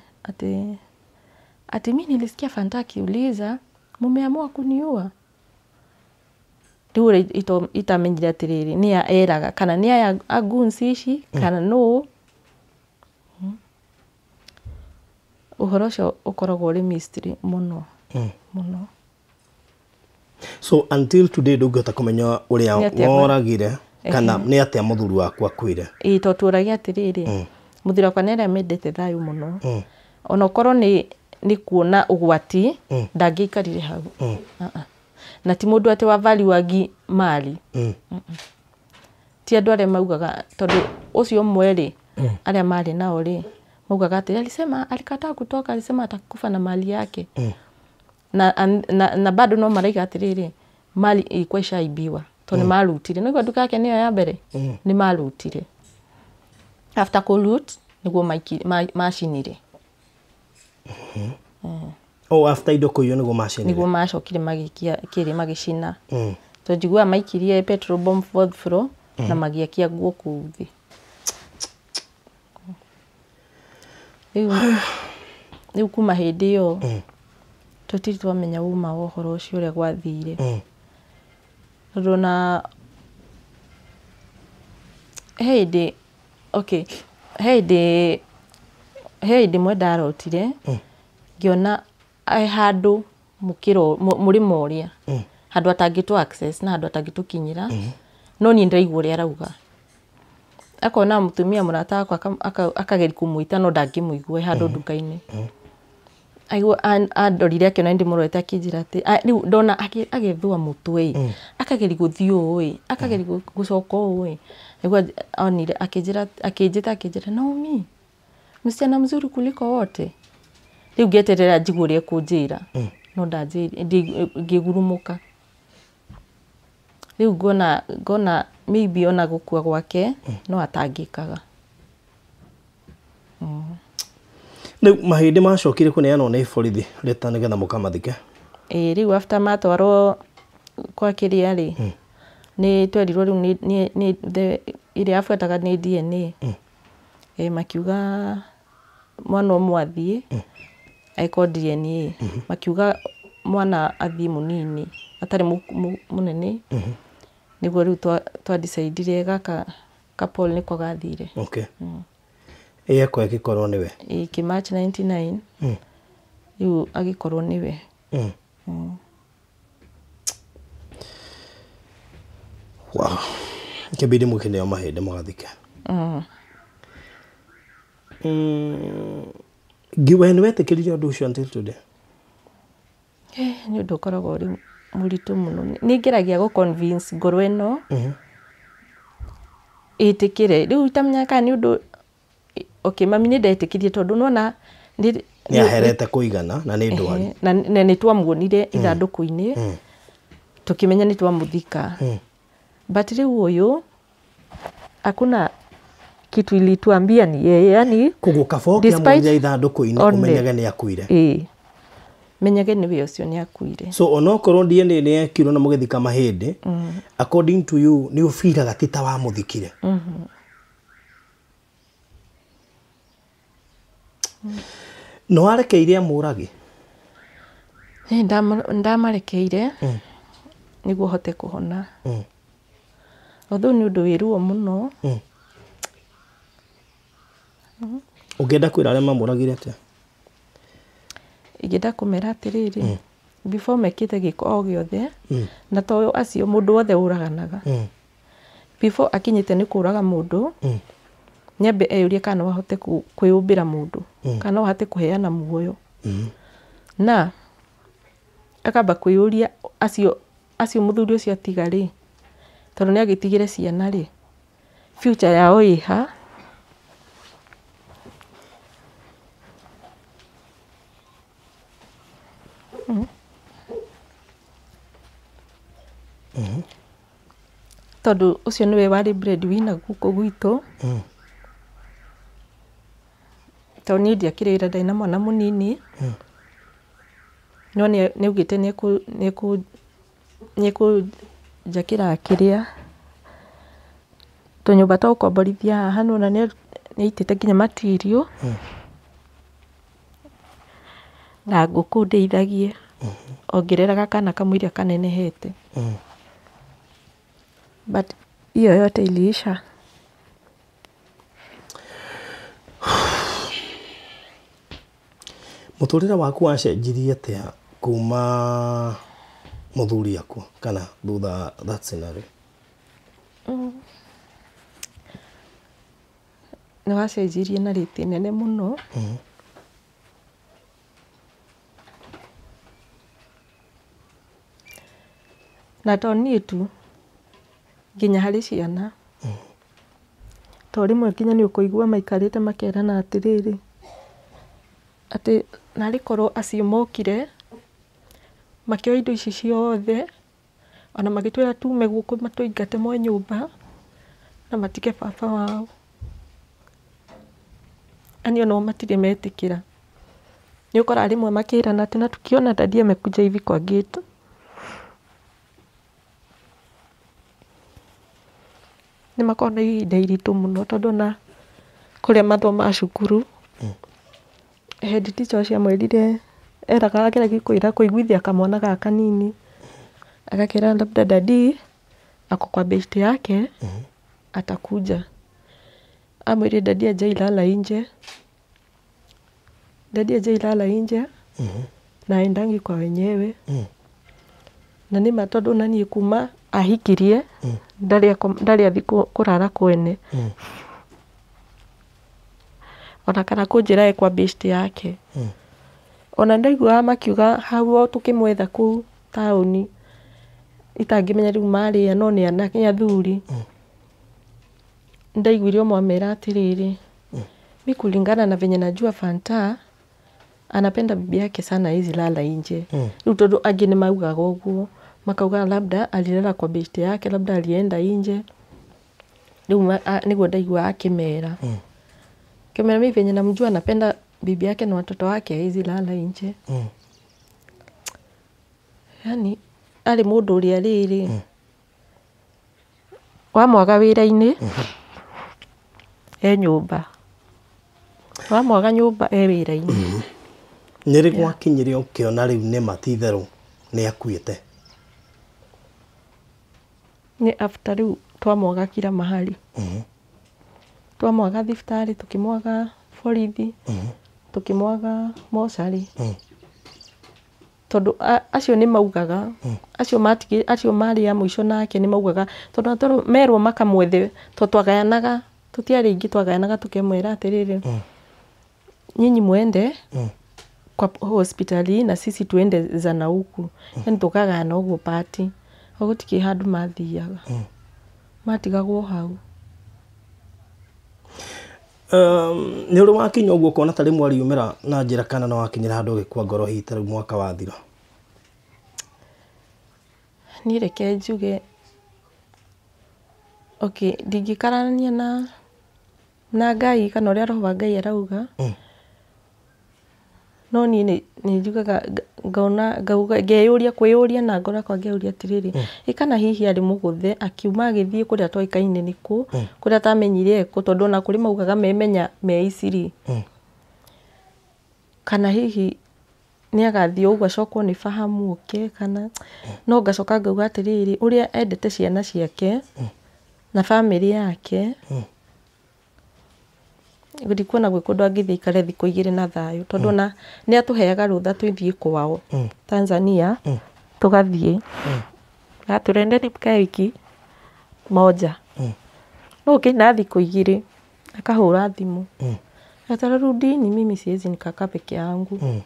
atĩ mi nilisikia Fanta akiuliza mumeamua kuniua. Rĩu ũrĩa itamenyire atĩrĩrĩ, nĩ a eraga kana nĩ aya a goons ici kana nũ. Ũhoro ũcio ũkoragwo ũrĩ mystery mũno mũno. So until today ndũngĩhota kũmenya ũrĩa woragire kana nĩ atĩa mũthuri waku akuire? Ĩĩ, tondũ tũragia atĩrĩrĩ, mũthuri wakwa nĩ arĩa mendete thayũ mũno, ona ũkorwo nĩ kuona ũgwati ndangĩikarire hau. Na ti mũndũ atĩ wa valuagi mali. Ti andũ arĩa maugaga, tondũ ũcio ũmwe rĩ, arĩa marĩ nao rĩ, maugaga atĩ alisema alikataa kutoka, alisema atakufa na mali yake. Na bado no maraiga atĩrĩrĩ, mali ilikuwa ishaibiwa, tondũ nĩ marutire, nĩguo nduka yake nĩyo ya mbere, nĩ marutire. After kũloot nĩguo macinire. Oh, after indo kũiywo nĩguo macinire? Nĩguo macokire magĩikia kĩrĩ, magĩcina. Tondũ njiguaga maikirie petrol bomb fourth floor na magĩakia nguo kũu thĩ. Rĩu kuma hĩndĩ ĩyo tũtirĩ twamenya uma wa ũhoro ũcio ũrĩa gwathire. Tondũ ona he hĩndĩ, okay, he hĩndĩ ĩmwe ndarotire ngĩona handũ mũrĩmo ũrĩa, handũ atangĩtũ access na handũ atangĩtũkinyĩra, no niĩ ndĩraigua ũrĩa arauga. Akona mũtumia mũrata wakwa akageria kũmwĩta no ndangĩmũigua handũ nduka-inĩ. Aigua andorire akĩona ndĩmũrorete akĩnjĩra atĩ rĩu ndona agĩthũa mũtwe ĩ, akageria gũthiĩ ũũ ĩ, akageria gũcoka ũũ ĩ, nĩguo onire akĩnjĩra, akĩnjĩta akĩnjĩra, Naomi, msichana mzuri kuliko wote. Rĩu ngĩeterera njigue ũrĩa ekũnjĩra, no ndanjĩrire, ngĩgurumũka. Rĩu ngona maybe ona gũkua gwake no atangĩkaga. Rĩu mahĩndĩ macokire kũneanwo nĩ borithi rĩta nĩgetha mũkamathike? Ĩĩ, rĩu after matwarwo kwa kĩrĩa rĩ, nĩ twerirwo rĩu nĩ ĩrĩa yabuataga nĩ DNA. Makiuga mwana ũmwe athiĩ ekwo DNA, makiuga mwana athiĩ mũnini atarĩ mũnene nĩguo rĩu twa decide gaka ka Paul nĩko gathire. Okay. Ĩyeko ĩgĩkorwo nĩwe. Ĩ March 99. Rĩu agĩkorwo nĩwe. Wow. Kĩbindi mũkĩneo mahĩndĩ mũgathike. We nĩ wetĩkĩrire ũndũ ũcio until today? Nĩ ũndũ ũkoragwo ũrĩ mũritũ mũno. Nĩ ngeragia gũ convince ngoro ĩno ĩtĩkĩre. Rĩu itamenyaga kana nĩ ũndũ okay, mami nĩ ndetĩkirie tondũ nĩwona nĩ aherete kũigana na nĩ ndwari. Na nĩ twamuonire ithandũkũ-inĩ tũkĩmenya nĩ twamũthika. But rĩu ũyũ hakuna kitu ilituambia ni yeye, yani koguo kaba ũkĩamuonire ithandũkũ-inĩ ũmenyage nĩ akuire. Ĩĩ, menyage nĩwe ũcio nĩ akuire. So onokorwo DNA nĩ yekirwo na mũgĩthika mahĩndĩ, according to you nĩ ũbiraga ti ta wamũthikire. No warekeire amũrage? Ndamarekeire nĩguo hote kũhona. Although nĩ ũndũ wĩ ruo mũno. Ũngĩenda kwĩra arĩa mamũragire atĩa? Ingĩenda kũmera atĩrĩrĩ, before mekĩte gĩko o gĩothe, na to acio mũndũ wothe ũraganaga. Before akinyĩte nĩ kũraga mũndũ, nyambe eyũrie kana no ahote kwĩyũmbĩra mũndũ, kana no ahote kũheana muoyo. Na akamba kwĩyũria acio mũthuri ũcio atiga rĩ, tondũ nĩ agĩtigire ciana rĩ, future yao ĩha. Tondũ ũcio nĩwe warĩ breadwinner gũkũ gwitũ. Tondũ niĩ ndiakĩrĩ wĩra, ndarĩ na mwana mũnini. No nĩ augĩte nĩ ekũnjakĩra kĩrĩa tũnyũmba twa gũkomborithia haha, nĩwona nĩ aitĩte nginya material na ngũkũ ndeithagie ongereraga kana kamũira kanenehete. But hiyo yote iliisha. Mũtũrĩre waku wacenjirie atĩa kuma mũthuri akua kana thutha that scenario? Nĩ wacenjirie na rĩti nene mũno. Na to niĩ tu, nginya harĩ ciana. To rĩmwe nginya nĩ ũkũigua maikarĩte makerana atĩrĩrĩ, atĩ narĩ korwo acio mokire makĩoya indo ici ciothe, ona magĩtwĩra tume gũkũ matũingate moe nyũmba na matige baba wao. Yaani onao matirĩ metĩkĩra. Nĩ ũkoraga rĩmwe makĩrana atĩ na tukiona daddy amekuja hivi kwa gate. Nĩ makoragwo na ihinda iritũ mũno tondũ ona kũrĩa mathomaga cukuru, head teacher ũcio amwĩrire, eraga ageragia kwĩra kũiguithia kamwana gaka kanini, agakĩra labda daddy ako kwa best yake atakuja. Amwĩrire daddy hajailala nje. Daddy hajailala nje na aendangi kwa wenyewe. Na nĩ ma tondũ ona niĩ kuma ahikirie ndarĩ athi kũrara kwene. Ona kana kũnjĩra e kwa best yake. Ona ndaiguaga makiuga hau o tũkĩmwetha kũu taũni, itangĩmenya rĩu marĩa no nĩ anake athuri. Ndaiguire ũmwe amera atĩrĩrĩ, mi kulingana na venye najua Fanta anapenda bibi yake sana, hawezi lala nje. Rĩu tondũ angĩ nĩ maugaga ũguo, makauga labda alilala kwa best yake, labda alienda nje. Rĩu nĩguo ndaigua akĩmera. Kĩmera mi venye namjua anapenda bibi yake na watoto wake, hawezi lala nje. Yani arĩ mũndũ ũrĩa rĩrĩ wamwaga wĩra-inĩ e nyũmba, wamwaga nyũmba e wĩra-inĩ. Nĩ rĩ gwakinyire ũkĩona rĩu nĩ ma ti itherũ Nĩ akuĩte. Nĩ after rĩu twamwaga kila mahali. Twamwaga thibitarĩ, tũkĩmwaga borithi, tũkĩmwaga mocarĩ. Tondũ acio nĩ maugaga, acio matigĩ, acio marĩ a mũico nake nĩ maugaga, tondũ tondũ merwo makamwethe, tondũ twagayanaga, tũtiarĩ aingĩ, twagayanaga tũkemwĩra atĩrĩrĩ, nyinyi mwende kwa hospitali na sisi tuende zana huku. Yani tũkagayana ũguo pati. Gũtikĩ handũ mathiaga. Matigagwo hau. Nĩ ũrĩ wakinya ũguo ũkona ta rĩmwe ariumĩra na njĩra kana no wakinyĩra handũ ũgĩkua ngoro hihi ta rĩu mwaka wathira? Niĩ reke njuge, okay, ndingĩkararania na Ngai kana ũrĩa roho wa Ngai arauga. No niĩ nĩ njugaga ngona ngauga ngeyũria kwĩyũria na ngoro yakwa ngeyũria atĩrĩrĩ, ĩ kana hihi arĩ mũgũthe akiuma agĩthiĩ kũrĩa toĩkaine nĩkũ, kũrĩa atamenyire ekũ, tondũ ona kũrĩ maugaga memenya me Isiri. Kana hihi nĩ agathiĩ ũguo acokwo nĩ fahamu oke, kana no ngacoka ngauga atĩrĩrĩ, ũrĩa endete ciana ciake na bamĩrĩ yake, ndikuona gwĩ kũndũ angĩthiĩ aikare thikũ igĩrĩ na thayũ, tondũ ona nĩ atũheaga rũtha twĩthiĩ kwao Tanzania, tũgathiĩ atũrendeni mkae wiki moja, no ũkĩina thikũ igĩrĩ akahũra thimũ, atara rudini, mimi siwezi nikakaa peke yangu.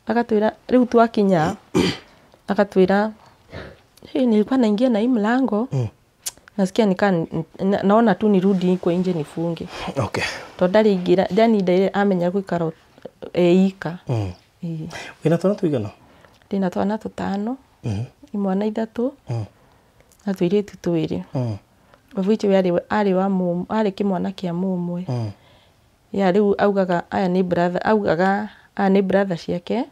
Akatwĩra rĩu twakinya, akatwĩra hey, nilikuwa naingia na hii mlango, nasikia nika naona tu nirudi huko nje nifunge. Tondũ ndarĩ ingĩra, yani ndarĩ amenya gũikara eika. Wĩna twana tũigana? Ndĩna twana tũtano, imwana ithatũ na tũirĩtu twĩrĩ. Of which we arĩ wa arĩ kĩmwana kĩa mũmwe. Ya rĩu augaga aya nĩ brother, augaga aya nĩ brother ciake.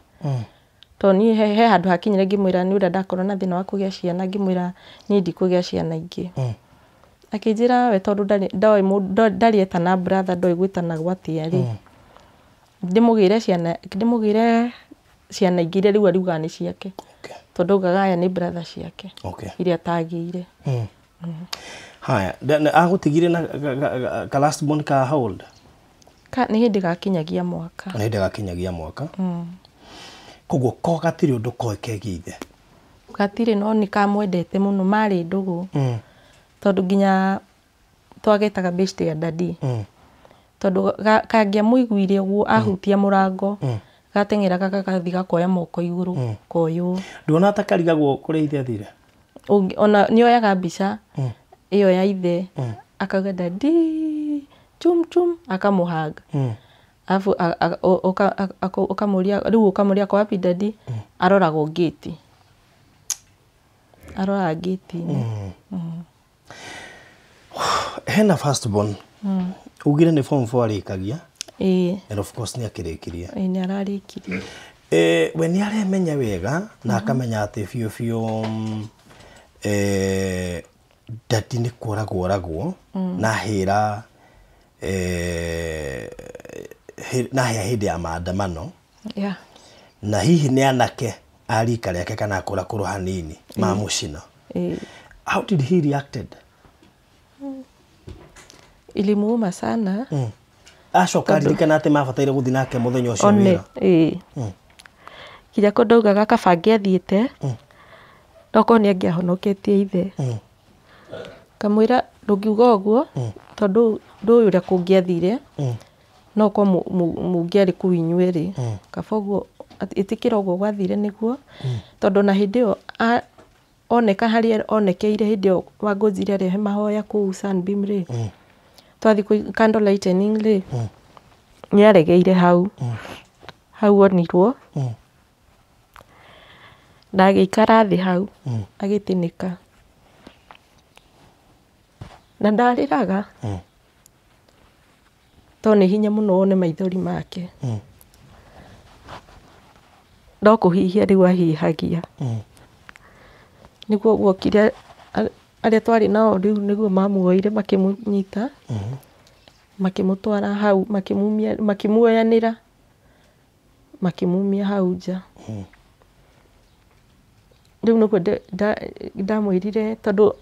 Tondũ niĩ he handũ hakinyire ngĩmwĩra nĩ ũrĩa ndakorwo na thĩna wa kũgĩa ciana, ngĩmwĩra niĩ ndikũgĩa ciana ingĩ. Akĩnjĩra we tondũ ndarĩ ndarĩ etana brother, ndoĩ gwĩtanagwo atĩa rĩ, ndĩmũgĩre ciana, ndĩmũgĩre ciana ingĩ iria rĩu ariugaga nĩ ciake. Tondũ augaga aya nĩ brother ciake iria atagĩire. Haya, agũtigire na ka last born ka how old? Ka nĩ hĩndĩ gakinyagia mwaka. Nĩ hĩndĩ gakinyagia mwaka. Koguo ko gatirĩ ũndũ koĩ kegiĩ ithe? Gatirĩ, no nĩ kamwendete mũno, marĩ ndũgũ. Tondũ nginya twagetaga beshte ya daddy. Tondũ kangĩamũiguire ũguo ahutia mũrango, gateng'eraga gagathiĩ gakoya moko igũrũ, koywo. Nduona ta karigagwo kũrĩa ithe athire? Ona nĩoyaga mbica ĩyo ya ithe, akauga daddy chum chum, akamũhanga. Alafu ũkamũria rĩu, ũkamũria kwa wapi daddy, aroragwo gate. Aroraga gate-inĩ. Hena first born. Ugire nĩ form 4 arĩkagia. Ĩĩ. And of course nĩ akĩrĩkirie. Ĩĩ, nĩ ararĩkirie. We nĩ aremenya wega na akamenya atĩ biũ biũ, daddy nĩ kũragwo oragwo na hĩra, na hĩa hĩndĩ ya maandamano. Na hihi nĩ anake a rika rĩake kana akũrakũrũ hanini mamũcina. How did he reacted? Ilimuuma sana. Acoka aririkana atĩ mabataire gũthiĩ nake mũthenya ũcio One, wĩra. Ĩĩ. Kinya kũndũ augaga kaba angĩathiĩte, no korwo nĩ angĩahonoketie ithe. Kamwĩra ndũngiuga ũguo, tondũ ndũĩ ũrĩa kũngĩathire, no korwo mũngĩarĩ kũu inyuerĩ. Kaba ũguo, ĩtĩkĩra ũguo gwathire nĩguo, tondũ na hĩndĩ ĩyo oneka harĩa onekeire hĩndĩ ĩyo Wangũnjiri arehe mahoya kũu Sunbeam rĩ, twathiĩ candle lightening rĩ, nĩ aregeire hau. Hau onirwo. Na agĩikara thĩ hau, agĩtĩnĩka. Na ndarĩraga. Tondũ nĩ hinya mũno wone maithori make. No kũhihia rĩu ahihagia. Nĩguo guokire arĩa twarĩ nao rĩu nĩguo mamuoire makĩmũnyita, makĩmũtwara hau, makĩmumia, makĩmuoyanĩra, makĩmumia hau nja. Rĩu nĩguo ndamwĩrire tondũ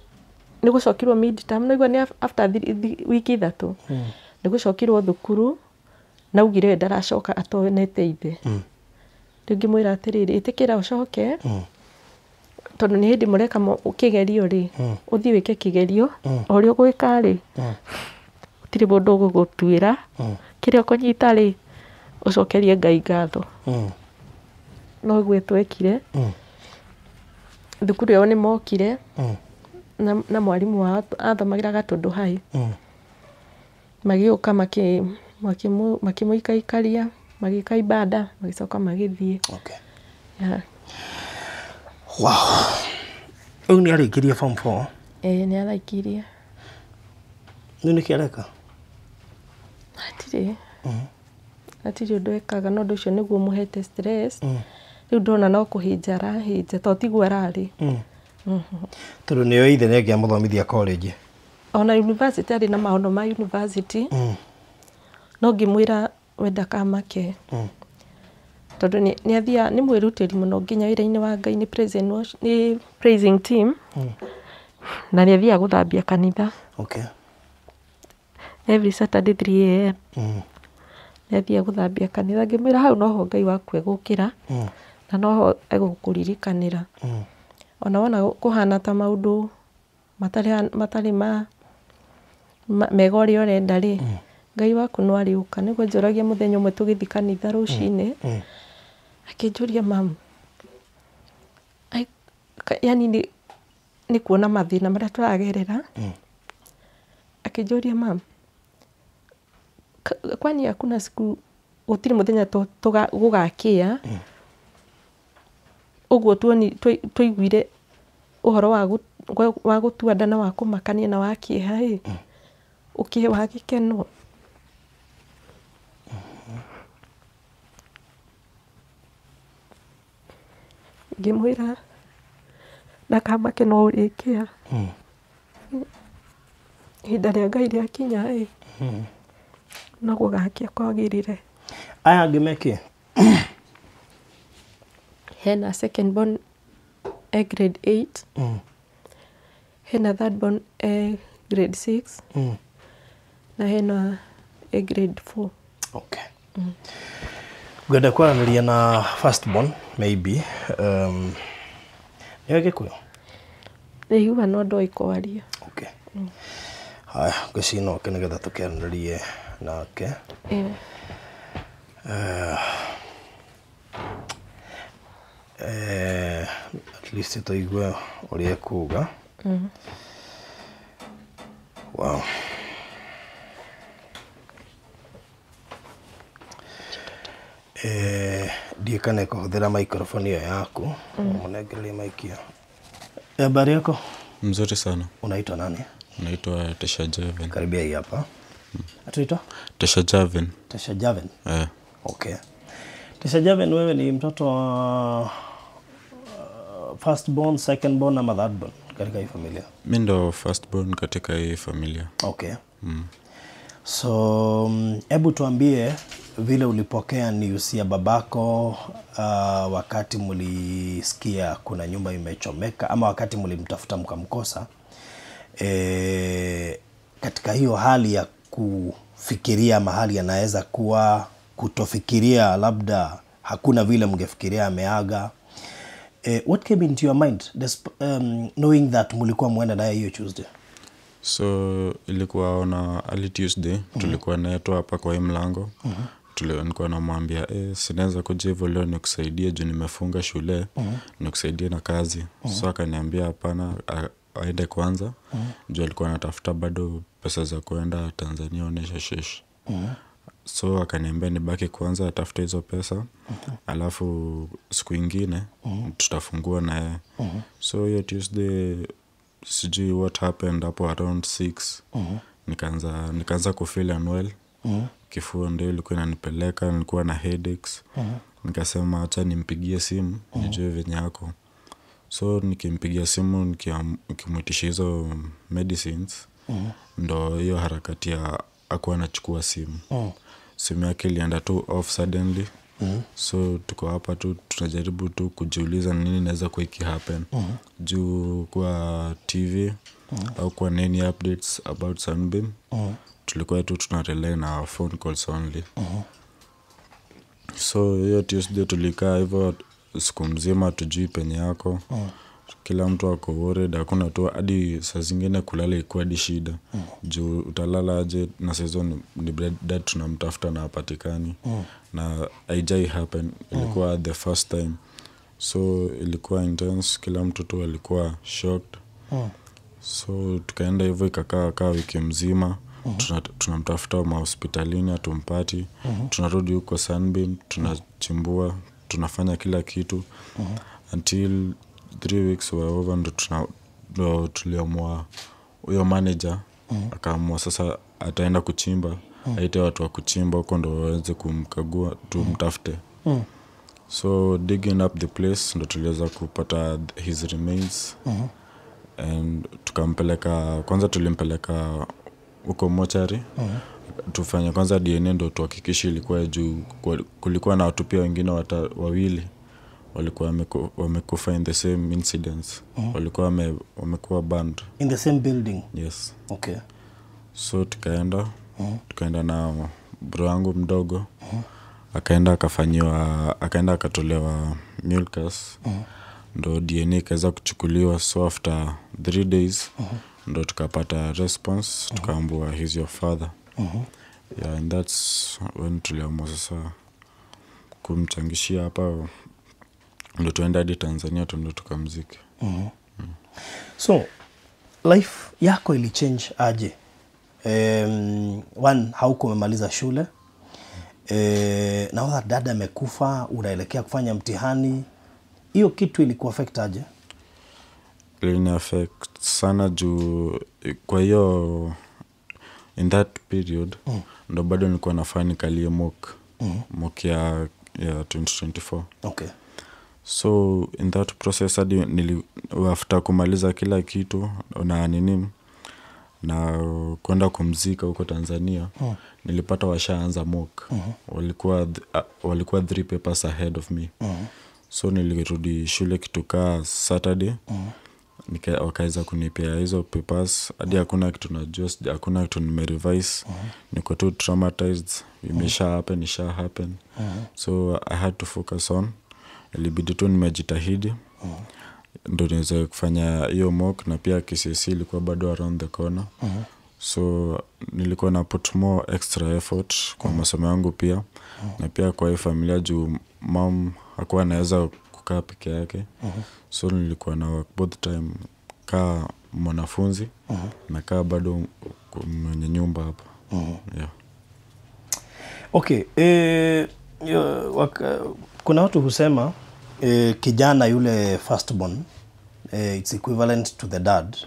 nĩ gũcokirwo mid-term, nĩguo nĩ after wiki 3 nĩ gũcokirwo thukuru na augire ndaracoka atonete ithe. Rĩu ngĩmwĩra atĩrĩrĩ, ĩtĩkĩra ũcoke tondũ nĩ hĩndĩ mũreka kĩgerio rĩ, ũthiĩ wĩke kĩgerio, o ũrĩa ũgwĩka rĩ, gũtirĩ mũndũ ũgũgũtuĩra, kĩrĩa ũkũnyita rĩ, ũcokerie Ngai ngatho. Noguo twekire. Thukuru yao nĩ mokire na mwarimũ wao athomagĩra Gatũndũ High. Magĩũka makĩmũikaikaria, magĩka ibada, magĩcoka magĩthiĩ. Okay. Yeah. Wow. Rĩu nĩ arĩkirie form 4? Ĩĩ nĩ arĩkirie. Rĩu nĩkĩ areka? Hatirĩ. Hatirĩ ũndũ ekaga, no ũndũ ũcio nĩguo ũmũhete stress. Rĩu ndona no kũhĩnja arahĩnja, to tiguo ararĩ. Tondũ nĩoĩ ithe nĩ angĩamũthomithia college. Ona university arĩ na maũndũ ma university. No ngĩmwĩra we ndakamake. Tondũ nĩ athiaga, nĩ mwĩrutĩri mũno nginya wĩra-inĩ wa Ngai, nĩ nĩ praising team. Na nĩ athiaga gũthambia kanitha. Okay. Every Saturday 3 a.m. Nĩ athiaga gũthambia kanitha. Ngĩmwĩra hau noho Ngai waku egũkĩra na noho egũkũririkanĩra. Ona wona kũhana ta maũndũ matarĩ ma mega ũrĩa ũrenda rĩ, Ngai waku no arĩũka. Nĩguo njũragia mũthenya ũmwe tũgĩthiĩ kanitha rũcinĩ, akĩnjũria mamu, yani nĩ kuona mathĩna marĩa tũragerera. Akĩnjũria mamu, kwani hakuna siku gũtirĩ mũthenya gũgakĩa ũguo twaiguire ũhoro wa gũtua nda na wa kũmakania na wa kĩeha ĩ, ũkĩhe wa gĩkeno. Ngĩmwĩra ndakamake no ũrĩkĩa. Ihinda rĩa Ngai rĩakinya ĩ, no gũgakĩa kwagĩrĩre. Aya angĩ mekĩ? Hena second born e grade 8. Hena third born e grade 6. Na hena e grade 4. Okay. Ngwenda kwaranĩria na first born maybe. Nĩoĩ Gĩkũyũ? Nĩigua no ndoĩ kwaria. Okay. Haya, ngwĩciria no oke nĩgetha tũkĩaranĩrie nake. At least tũigue ũrĩa ekuga. Wow. Ndiĩ kana ĩkũhũthĩra microphone ĩyo yaku. Mũnengererie mic ĩyo. Habari yako? Mzuri sana. Unaitwa nani? Naitwa Tesha Javen. Karibia hii hapa. Atuitwa? Tesha Javen. Tesha Javen? Okay. Tesha Javen, wewe ni mtoto wa first born, second born ama third born katika hii familia? Mimi ndo first born katika hii familia. Okay. So, hebu tuambie vile ulipokea news ya babako wakati mlisikia kuna nyumba imechomeka ama wakati mlimtafuta mkamkosa. Katika hiyo hali ya kufikiria mahali anaweza kuwa, kutofikiria labda hakuna vile mngefikiria ameaga. What came into your mind knowing that mlikuwa muenda naye hiyo Tuesday? So ilikuwa ona early Tuesday, tulikuwa naye tu hapa kwa hii mlango. Nilikuwa namwambia sinaweza kuja hivyo leo nikusaidie juu nimefunga shule, nikusaidie na kazi. So akaniambia hapana, aende kwanza. Juu alikuwa anatafuta bado pesa za kuenda Tanzania onesha shesh. So akaniambia nibaki kwanza atafute hizo pesa. Alafu siku ingine tutafungua na yeye. So hiyo Tuesday sijui what happened hapo around 6. Nikaanza kufeel unwell. Kifua ndio ilikuwa inanipeleka, nilikuwa na headaches. Nikasema acha nimpigie simu nijue venye yako. So nikimpigia simu nikimuitisha hizo medicines, ndo hiyo harakati ya hakuwa anachukua simu. Simu yake ilienda tu off suddenly. So tuko hapa tu tunajaribu tu kujiuliza nini inaweza kuwa ikihappen. Juu kwa TV au kwa nini updates about Sunbeam, tulikuwa tu tuna rely na phone calls only. So hiyo Tuesday tulikaa hivyo siku mzima, tujui penye yako. Kila mtu ako worried, hakuna tu hadi saa zingine kulala ikuwa hadi shida. Juu utalala aje na season ni dad tunamtafuta na hapatikani. Na haijai happen, ilikuwa the first time. So ilikuwa intense, kila mtu tu alikuwa shocked. So tukaenda hivyo ikakaa kaa wiki mzima. Tunamtafuta mahospitalini hatumpati. Tunarudi huko Sunbeam, tunachimbua, tunafanya kila kitu. Until 3 weeks were over ndo tuliamua huyo manager akaamua sasa ataenda kuchimba, aite watu wa kuchimba huko ndo waweze kumkagua tumtafute. So digging up the place ndo tuliweza kupata his remains. And tukampeleka, kwanza tulimpeleka huko mochari. Tufanye kwanza DNA ndo tuhakikishe ilikuwa juu kulikuwa na watu pia wengine wawili walikuwa wamekufa in the same incidents. Walikuwa wamekuwa banned in the same building. Yes. Okay. So tukaenda na bro yangu mdogo. Akaenda akafanyiwa, akaenda akatolewa mucus. Ndo DNA ikaweza kuchukuliwa. So after 3 days ndo tukapata response, tukaambiwa he's your father. Yeah, and that's when tuliamua sasa kumchangishia hapa ndo tuende hadi Tanzania tuende tukamzike. So life yako ili change aje? One, hauko umemaliza shule. Na dada amekufa, unaelekea kufanya mtihani. Hiyo kitu ilikuwa affect aje? Ilini affect sana juu kwa hiyo in that period ndo bado nilikuwa nafanya nikalie mock. Mock ya 2024. Okay. So in that process hadi after kumaliza kila kitu na nini na kwenda kumzika huko Tanzania, nilipata washaanza mock. Walikuwa 3 papers ahead of me. So nilirudi shule kitu kaa Saturday. Wakaweza kunipea hizo papers hadi hakuna kitu najua, hakuna kitu nimerevise. Niko tu traumatized, imesha happen, isha happen. So I had to focus on, ilibidi tu nimejitahidi ndo niweze kufanya hiyo mock, na pia KCSE ilikuwa bado around the corner. So nilikuwa na put more extra effort kwa masomo yangu pia, na pia kwa hii familia juu mom hakuwa anaweza kukaa peke yake. So nilikuwa na work both time kaa mwanafunzi na kaa bado mwenye nyumba hapa. Yeah. Okay, kuna watu husema kijana yule firstborn, it's equivalent to the dad.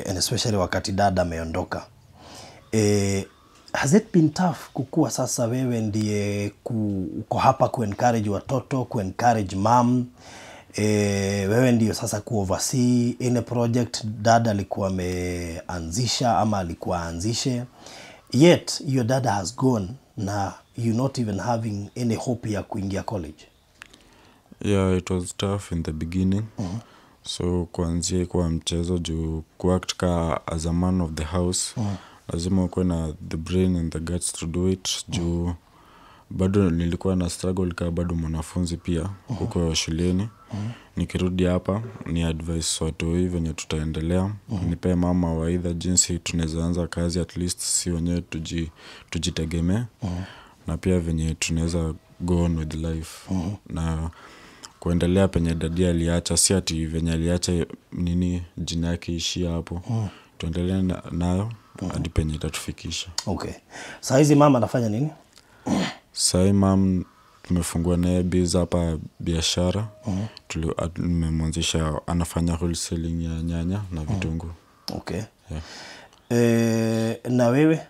And especially wakati dad ameondoka. Has it been tough kukua sasa wewe ndiye uko hapa ku encourage watoto, ku encourage mom, wewe ndiyo sasa ku oversee any project dad alikuwa ameanzisha ama alikuwa anzishe, yet your dad has gone na you not even having any hope ya kuingia college? Yeah, it was tough in the beginning. So kuanzia kwa mchezo juu kuact ka as a man of the house, lazima ukuwe na the brain and the guts to do it. Juu bado nilikuwa na struggle ka bado mwanafunzi pia huko shuleni. Nikirudi hapa ni advice watu hivi venye tutaendelea, nipe mama waidha jinsi tunaweza anza kazi at least si wenyewe tujitegemee, na pia venye tunaweza go on with life. Na kuendelea penye dadi aliacha, si ati venye aliacha nini jina yake ishia hapo. Tuendelee nayo hadi penye itatufikisha. Okay. Saa hizi mama anafanya nini? Saa mam tumefungua naye biz hapa biashara. Tumemwanzisha, anafanya wholesaling ya nyanya na vitunguu. Okay. Yeah. Na wewe?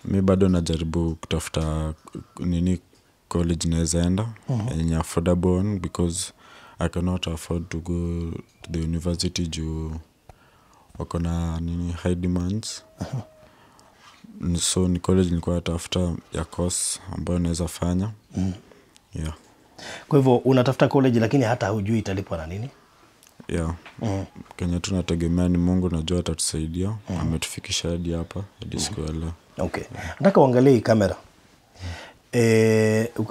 Mi bado najaribu kutafuta nini college naweza enda yenye affordable one, because I cannot afford to go to the university juu wako na nini high demands. So ni college nilikuwa natafuta ya course ambayo naweza fanya. Yeah. Kwa hivyo unatafuta college lakini hata hujui italipwa na nini? Yeah. Kenya tunategemea ni Mungu, najua atatusaidia. Ametufikisha hadi hapa hadi siku ya leo. Okay. Nataka uangalie hii kamera.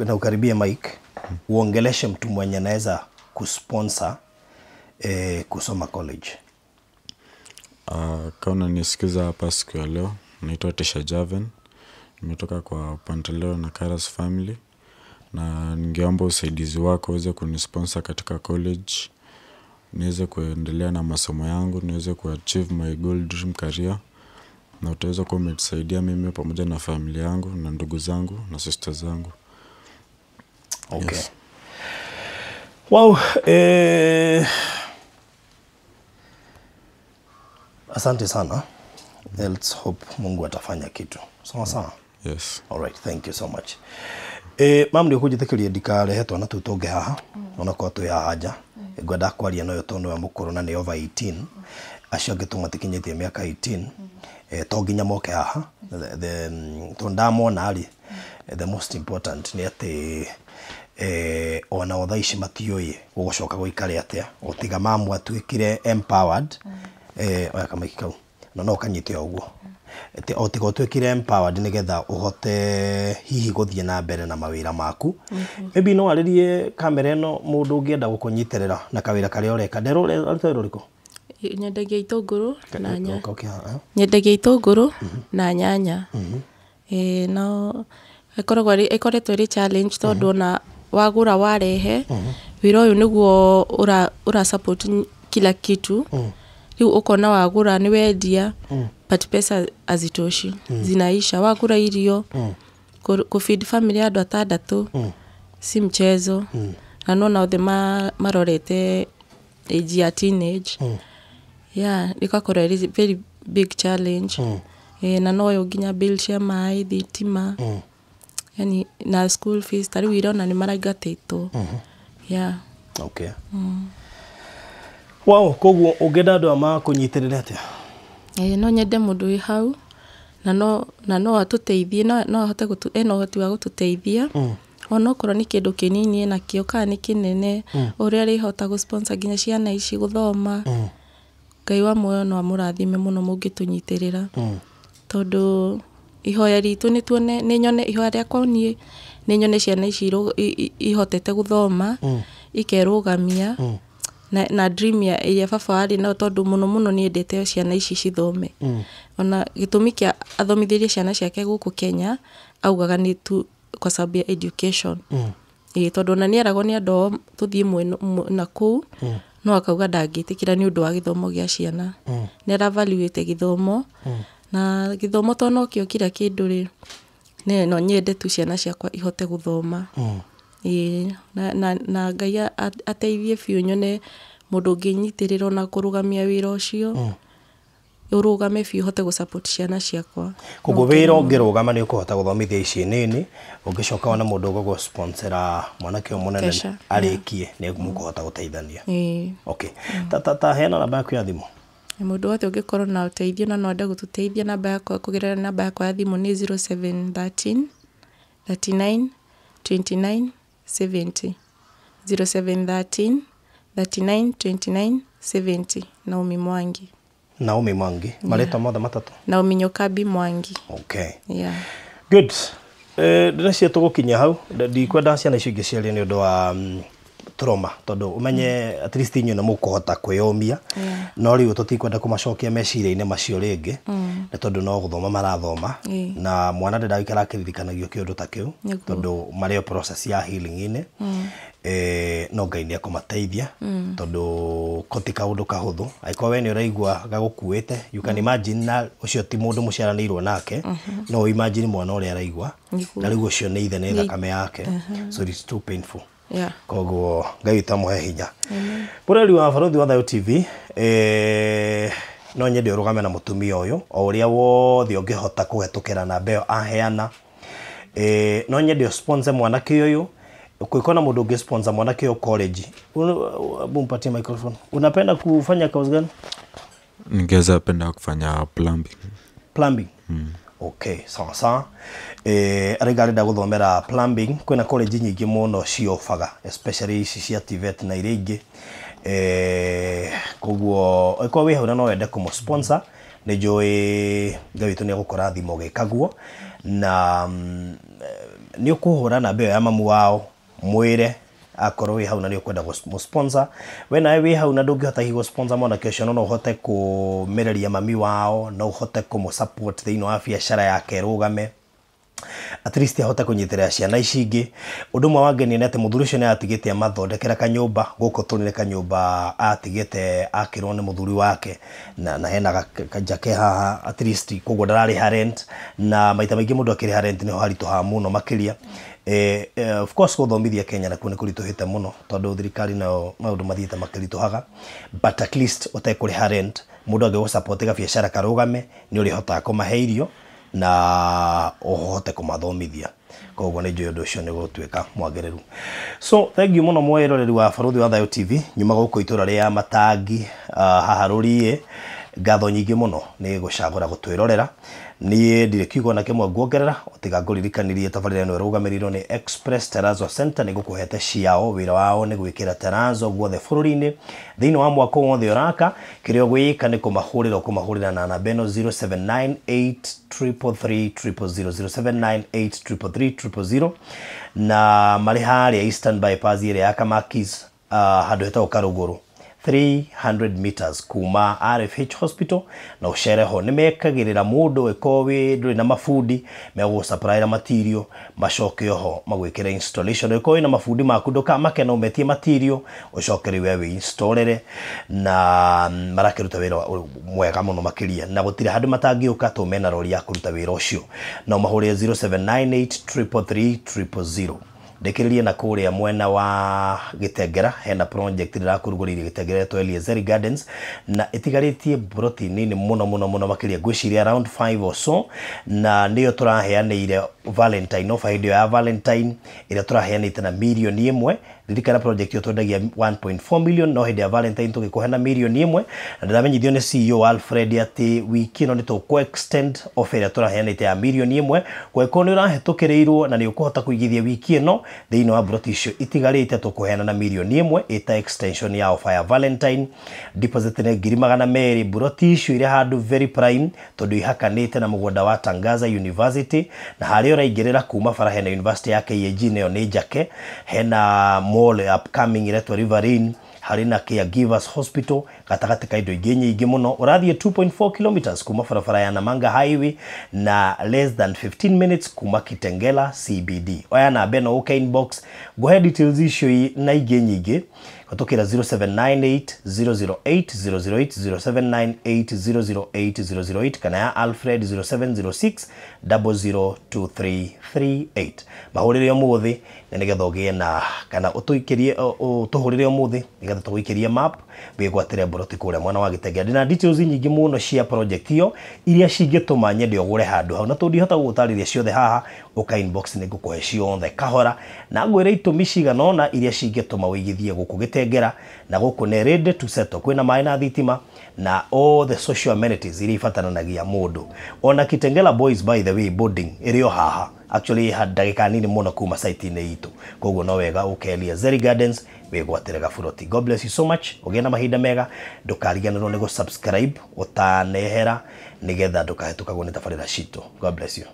Na ukaribie mic. Uongeleshe mtu mwenye anaweza kusponsor kusoma college. Kama unanisikiza hapa siku ya leo, naitwa Tesha Javen. Nimetoka kwa Pantaleo na Karas family, na ningeomba usaidizi wako uweze kunisponsor katika college, niweze kuendelea na masomo yangu, niweze kuachieve my goal dream career, na utaweza kuwa umetusaidia mimi pamoja na familia yangu na ndugu zangu na sister zangu. Okay. Yes. Wow, asante sana. Let's hope Mungu atafanya kitu. Sawa sawa. Yes. All right, thank you so much. Mam ndio kujitekeria ndikarehe twana tu tunge haha onakorwo twi haha nja ngwenda kwaria nayo tondu we mukuru na ni over 18 acio angĩ tũmatikinyĩtie mĩaka 18 to nginya moke haha tondũ ndamona rĩ the most important nĩ atĩ ona o thaa ici matiũĩ gũgũcoka gũikare atĩa gũtiga mamu atuĩkire empowered oya kamaiki kau na no kanyite o ũguo o tiga ũtuĩkire empowered nĩgetha ũhote hihi gũthiĩ na mbere na mawĩra maku. Maybe no arĩrie kamera ĩno mũndũ ũngĩenda gũkũnyitĩrĩra na kawĩra karĩa ũreka. Nderũ ũraruta wĩra ũrĩkũ? Nyendagia itũngũrũ na nyanya. Nyendagia itũngũrũ na nyanya. No ĩkoragwo ĩkoretwo ĩrĩ challenge tondũ ona wagũra warehe wĩra ũyũ nĩguo ũra support kila kitu. Rĩu ũkona wagũra nĩ wendia but pesa hazitoshi, zinaisha. Wagũra irio kufeed family ya andũ atandatũ si mchezo. Na nona othe marorete age ya teenage. Yeah, ĩgakorwo ĩrĩ very big challenge. Na noyo nginya bill cia maĩ, thitima, yani na school fees ta rĩu irona nĩ maraingatĩtwo. Yeah. Okay. Wow, koguo ũngĩenda andũ aya makũnyitĩrĩre atĩa? No nyende mũndũ wĩ hau na no atũteithie, no ahote ena ũhoti wa gũtũteithia onokorwo nĩ kĩndũ kĩnini enakĩo kana nĩ kĩnene ũrĩa arĩhota gũ-sponsor nginya ciana ici gũthoma. Ngai wa muoyo no amũrathime mũno mũngĩtũnyitĩrĩra tondũ ihoya ritũ nĩ tuone nĩ nyone ihoya rĩakwa niĩ nĩ nyone ciana ici ihotete gũthoma ikerũgamia na dream ya ĩrĩa baba arĩ nayo tondũ mũno mũno nĩ endete ciana ici cithome. Ona gĩtũmi kĩa athomithĩrie ciana ciake gũkũ Kenya augaga nĩ tu kwa sababu ya education. Ĩĩ tondũ ona nĩ eragwo nĩ andũ ao tũthiĩ na kũu no akauga ndangĩtĩkĩra nĩ ũndũ wa gĩthomo gĩa ciana. Nĩ aravaluĩte gĩthomo na gĩthomo to nokĩo kila kĩndũ rĩ no nyende tu ciana ciakwa ihote gũthoma. Ĩĩ na Ngai ateithie biũ nyone mũndũ ũngĩnyitĩrĩra ona kũrũgamia wĩra ũcio ũrũgame biũ hote gũ-support ciana ciakwa. Koguo wĩra ũngĩrũgama nĩ ũkũhota gũthomithia ici nini, ũngĩcoka wone mũndũ ũgũgũ-sponsora mwanake ũyũ mũnene Kesha, arĩkie nĩ mũkũhota gũteithania. Ĩĩ. Okay. Ta heana namba yaku ya thimũ. Mũndũ wothe ũngĩkorwo na ũteithio na no ende gũtũteithia namba yakwa kũgerera namba yakwa ya thimũ nĩ 0713 39 29 70 0713 39 29 70 Naomi Mwangi. Naomi Mwangi. Marĩtwa mothe matatũ. Naomi Nyokabi Mwangi. Okay. Yeah. Good. Ndĩreciria tũgũkinya hau. Ndikwenda ciana icio ingĩ ciarie nĩ ũndũ wa trauma tondũ ũmenye at least inyuĩ nĩ mũkũhota kwĩyũmia no rĩu tũtikwenda kũmacokia meciria-inĩ macio rĩngĩ nĩ tondũ no gũthoma marathoma na mwana ndendaga gũikara akĩririkanagio kĩũndũ ta kĩu Nĩguo. tondũ marĩ o process ya healing-inĩ no Ngai nĩ ekũmateithia tondũ ko ti kaũndũ kahũthũ angĩkorwo we nĩ ũraigua gagũkuĩte you can imagine na ũcio ti mũndũ mũciaranĩirwo nake no imagine mwana ũrĩa araigua Nĩguo. na rĩu ũcio nĩ ithe nĩ thakame yake so it's too painful. Yeah. Koguo Ngai witũ amũhe hinya. Mũrori wa Barũthi wa Thayũ TV no nyende ũrũgame na mũtumia ũyũ o ũrĩa wothe ũngĩhota kũhetũkĩra namba ĩyo aheana no nyende ũsponsor mwanake ũyũ kũngĩkorwo na mũndũ ũngĩ sponsor mwanake ũyũ college. Hebu mpatie microphone. Unapenda kufanya kazi gani? Ningeweza penda kufanya plumbing. Plumbing. Okay, sawa sawa. Araiga arenda gũthomera plumbing, kwĩna college nyingĩ mũno ciobaga, especially ici cia TVET na iria ingĩ. Koguo ĩkorwo wĩ hau na no wende kũmũ sponsor, nĩ njũĩ Ngai witũ nĩ egũkũrathima ũgĩka guo, na nĩ ũkũhũra namba ĩyo ya mamu wao mwĩre akorwo wĩ hau na nĩ ũkwenda gũmũ-sponsor. We nawe wĩ hau na ndũngĩhota hihi gũ-sponsor mwanake ũcio, no ũhote kũmĩrĩria mami wao, no ũhote kũmũ-support thĩinĩ wa biacara yake ĩrũgame, at least ahote kũnyitĩrĩra ciana ici ingĩ. Ũndũ ũmwe wangenia nĩ atĩ mũthuri ũcio nĩ atigĩte amathondekera kanyũmba gũkũ tũrĩ, nĩ kanyũmba atigĩte akĩrwo nĩ mũthuri wake, na hena kanja ke haha at least, koguo ndararĩha rent, na maita maingĩ mũndũ akĩrĩha rent nĩho haritũhaga mũno makĩria. Of course gũthomithia Kenya nakuo nĩ kũritũhĩte mũno, tondũ thirikari nayo maũndũ mathiĩte makĩritũhaga, but at least ũtekũrĩha rent, mũndũ angĩgũ support gabiacara karũgame, nĩ ũrĩhotaga kũmahe irio na ũhote kũmathomithia. Koguo nĩ njũĩ ũndũ ũcio nĩ ũgũtuĩka mwagĩrĩru. So thank you mũno mwĩroreri wa Barũthi wa Thayũ TV, nyuma gũkũ itũra rĩa Matangi, haha Rũriĩ. Ngatho nyingĩ mũno nĩ gũcagũra gũtwĩrorera. Niĩ ndirĩ kiugo na kĩmwe nguongerera, tiga ngũririkanirie tabarĩra ĩno ĩrũgamĩrĩirwo nĩ Express Terrazzo Center, nĩ gũkũhete ciao. Wĩra wao nĩ gwĩkĩra terrazzo guothe bũrũri-inĩ thĩinĩ wa mwaka wothe ũraka. Kĩrĩa ũgwĩka nĩ kũmahũrĩra, ũkũmahũrĩra na namba ĩno 0798 333 000, 0798 333 000, na marĩ harĩa Eastern Bypass ĩrĩa ya Kamakis, handũ hetagwo Karũgũrũ, 300 meters kuma RFH Hospital, na ũcere ho. Nĩ mekagĩrĩra mũndũ ĩkorwo wĩ ndũrĩ na mabundi, megũgũsupplyra material, macoke oho magwĩkĩre installation. Ĩkorwo wĩna mabundi maku, ndũkamake, no metie material ũcoke rĩu we wĩ-installere, na marakĩruta wĩra mwega mũno makĩria, na gũtirĩ handũ matangĩũka tondũ mena rori ya kũruta wĩra ũcio. No mahũrĩre 0798 333 000. Ndĩkĩrĩrie na kũrĩa mwena wa Gĩtengera, hena project ndĩrakũrugũrĩirie Gĩtengera ĩtwo Eliezeri Gardens, na ĩtigarĩtie broti nini mũno mũno mũno makĩria, ngwĩciria around 5 or so, na nĩyo tũraheanĩire Valentine offer, hĩndĩ ĩyo ya Valentine ĩrĩa tũraheanĩte na 1 million. Ririkana project ĩyo twendagia 1.4 million, no hĩndĩ ya Valentine tũgĩkũhe na 1 million. Na ndĩramenyithio nĩ CEO Alfred atĩ wiki ĩno nĩ tũkũ extend offer ĩrĩa tũraheanĩte ya 1 million. Gwĩkorwo nĩ ũrahĩtũkĩrĩirwo na nĩ ũkũhota kũigithia wiki ĩno thĩinĩ wa broti icio itigarĩte, tũkũheana na 1 million ĩta extension ya offer ya Valentine. Deposit nĩ 200,000. Broti icio irĩ handũ very prime, tondũ ihakanĩte na mũgũnda wa Tangaza University, na harĩa ũraingĩrĩra kuma bara hena university ya KAG, nayo nĩ njake, hena mall upcoming ĩretwo Riverine, harĩ na Caregivers Hospital, gatagatĩ ka indo ingĩ nyingĩ mũno. Ũrathiĩ 2.4 kilometers kuma barabara ya Namanga Highway na less than 15 minutes kuma Kitengela CBD. Oya namba ĩno ũke inbox ngũhe details icio na ingĩ nyingĩ kũhetũkĩra 0798 008 008, 0798 008 008, kana ya Alfred 0706 002338. Mahũrĩre ũmũthĩ na nĩgetha ũgĩe na kana ũtũikĩrie, ũtũhũrĩre ũmũthĩ nĩgetha tũgũikĩrie map wĩgwatĩre mburoti kũrĩa mwena wa Gĩtengera. Ndĩna details nyingĩ mũno cia project ĩyo iria cingĩtũma nyende ũgũre handũ hau, na tondũ ndihota gũgũtarĩria ciothe haha, ũka inbox nĩ ngũkũhe ciothe kahora na ngwĩre itũmi cigana ũna iria cingĩtũma ũigithie gũkũ Gĩtengera. Na gũkũ nĩ ready to settle, kwĩna maĩ na thitima na all the social amenities iria ibataranagia mũndũ. Ona Kitengela Boys, by the way, boarding ĩrĩ o haha, actually ndagĩka nini mũno kuma site-inĩ itũ. Koguo no wega ũke Eliezeri Gardens wĩgwatĩre gaburoti. God bless you so much, ũgĩe na mahinda mega. Ndũkariganĩrwo nĩ gũ-subscribe ũtanehera nĩgetha ndũkahĩtũkagwo nĩ tabarĩra citũ. God bless you.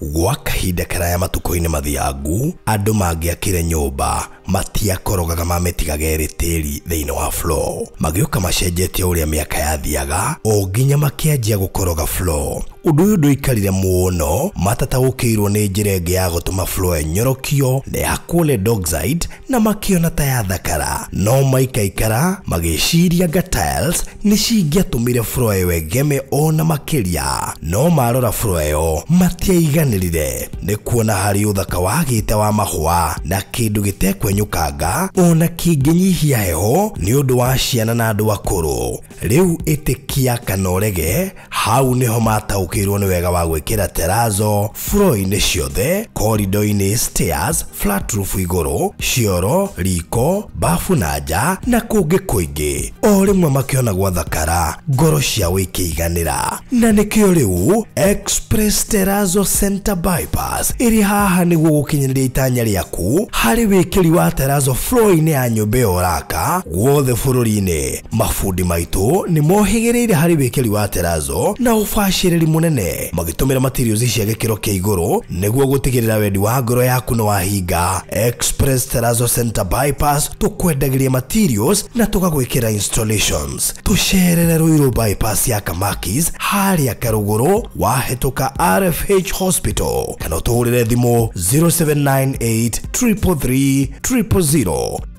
Gwa kahinda karaya matukũ-inĩ mathiangu, andũ mangĩakire nyũmba matiakorogaga, mamĩtigaga ĩrĩ tĩri thĩinĩ wa floor. Magĩũka macenjetie ũrĩa mĩaka yathiaga, o nginya makĩanjia gũkoroga floor. Ũndũ ũyũ ndũikarire mũno, matataũkĩirwo nĩ njĩra ĩngĩ ya gũtũma floor ĩnyorokio na ya lead oxide, na makĩona ta yathakara, no maikaikara magĩciria nga tiles nĩ cingĩatũmire floor ĩyo ĩgeme ona makĩria. No marora floor ĩyo matiaiganĩrire nĩ kuona harĩ ũthaka wagĩte wa mahũa na kĩndũ gĩtekwenyũkanga ona kĩngĩnyihia heho nĩ ũndũ wa ciana na andũ akũrũ. Rĩu ĩtĩkia kana ũrege. Hau nĩho mataũkĩirwo nĩ wega wa gwĩkĩra terazo floor-inĩ ciothe, corridor-inĩ, stairs, flat roof igũrũ, cioro, riko, bafu na nja na kũngĩ kũingĩ. O rĩmwe makĩona gwathakara, ngoro ciao ikĩiganĩra. Na nĩkĩo rĩu Express Terrazzo Center Bypass ĩrĩ haha nĩguo gũkinyanĩria itanya rĩaku harĩ wĩkĩri wa terrazzo floor-inĩ ya nyũmba ĩyo ũraka guothe bũrũri-inĩ. Mabundi maitũ nĩ mohĩgĩrĩire harĩ wĩkĩri wa terrazzo na ũbacĩrĩri mũnene, magĩtũmĩra materials cia gĩkĩro kĩa igũrũ nĩguo gũtigĩrĩra wendi wa ngoro yaku nĩ wahinga. Express Terrazzo Center Bypass tũkwendagĩria materials na tũgagwĩkĩra installations. Tũcerere Ruiru Bypass ya Kamakis harĩa Karũgũrũ wahĩtũka RFH Hospital, kana ũtũhũrĩre thimũ 0798 333 000.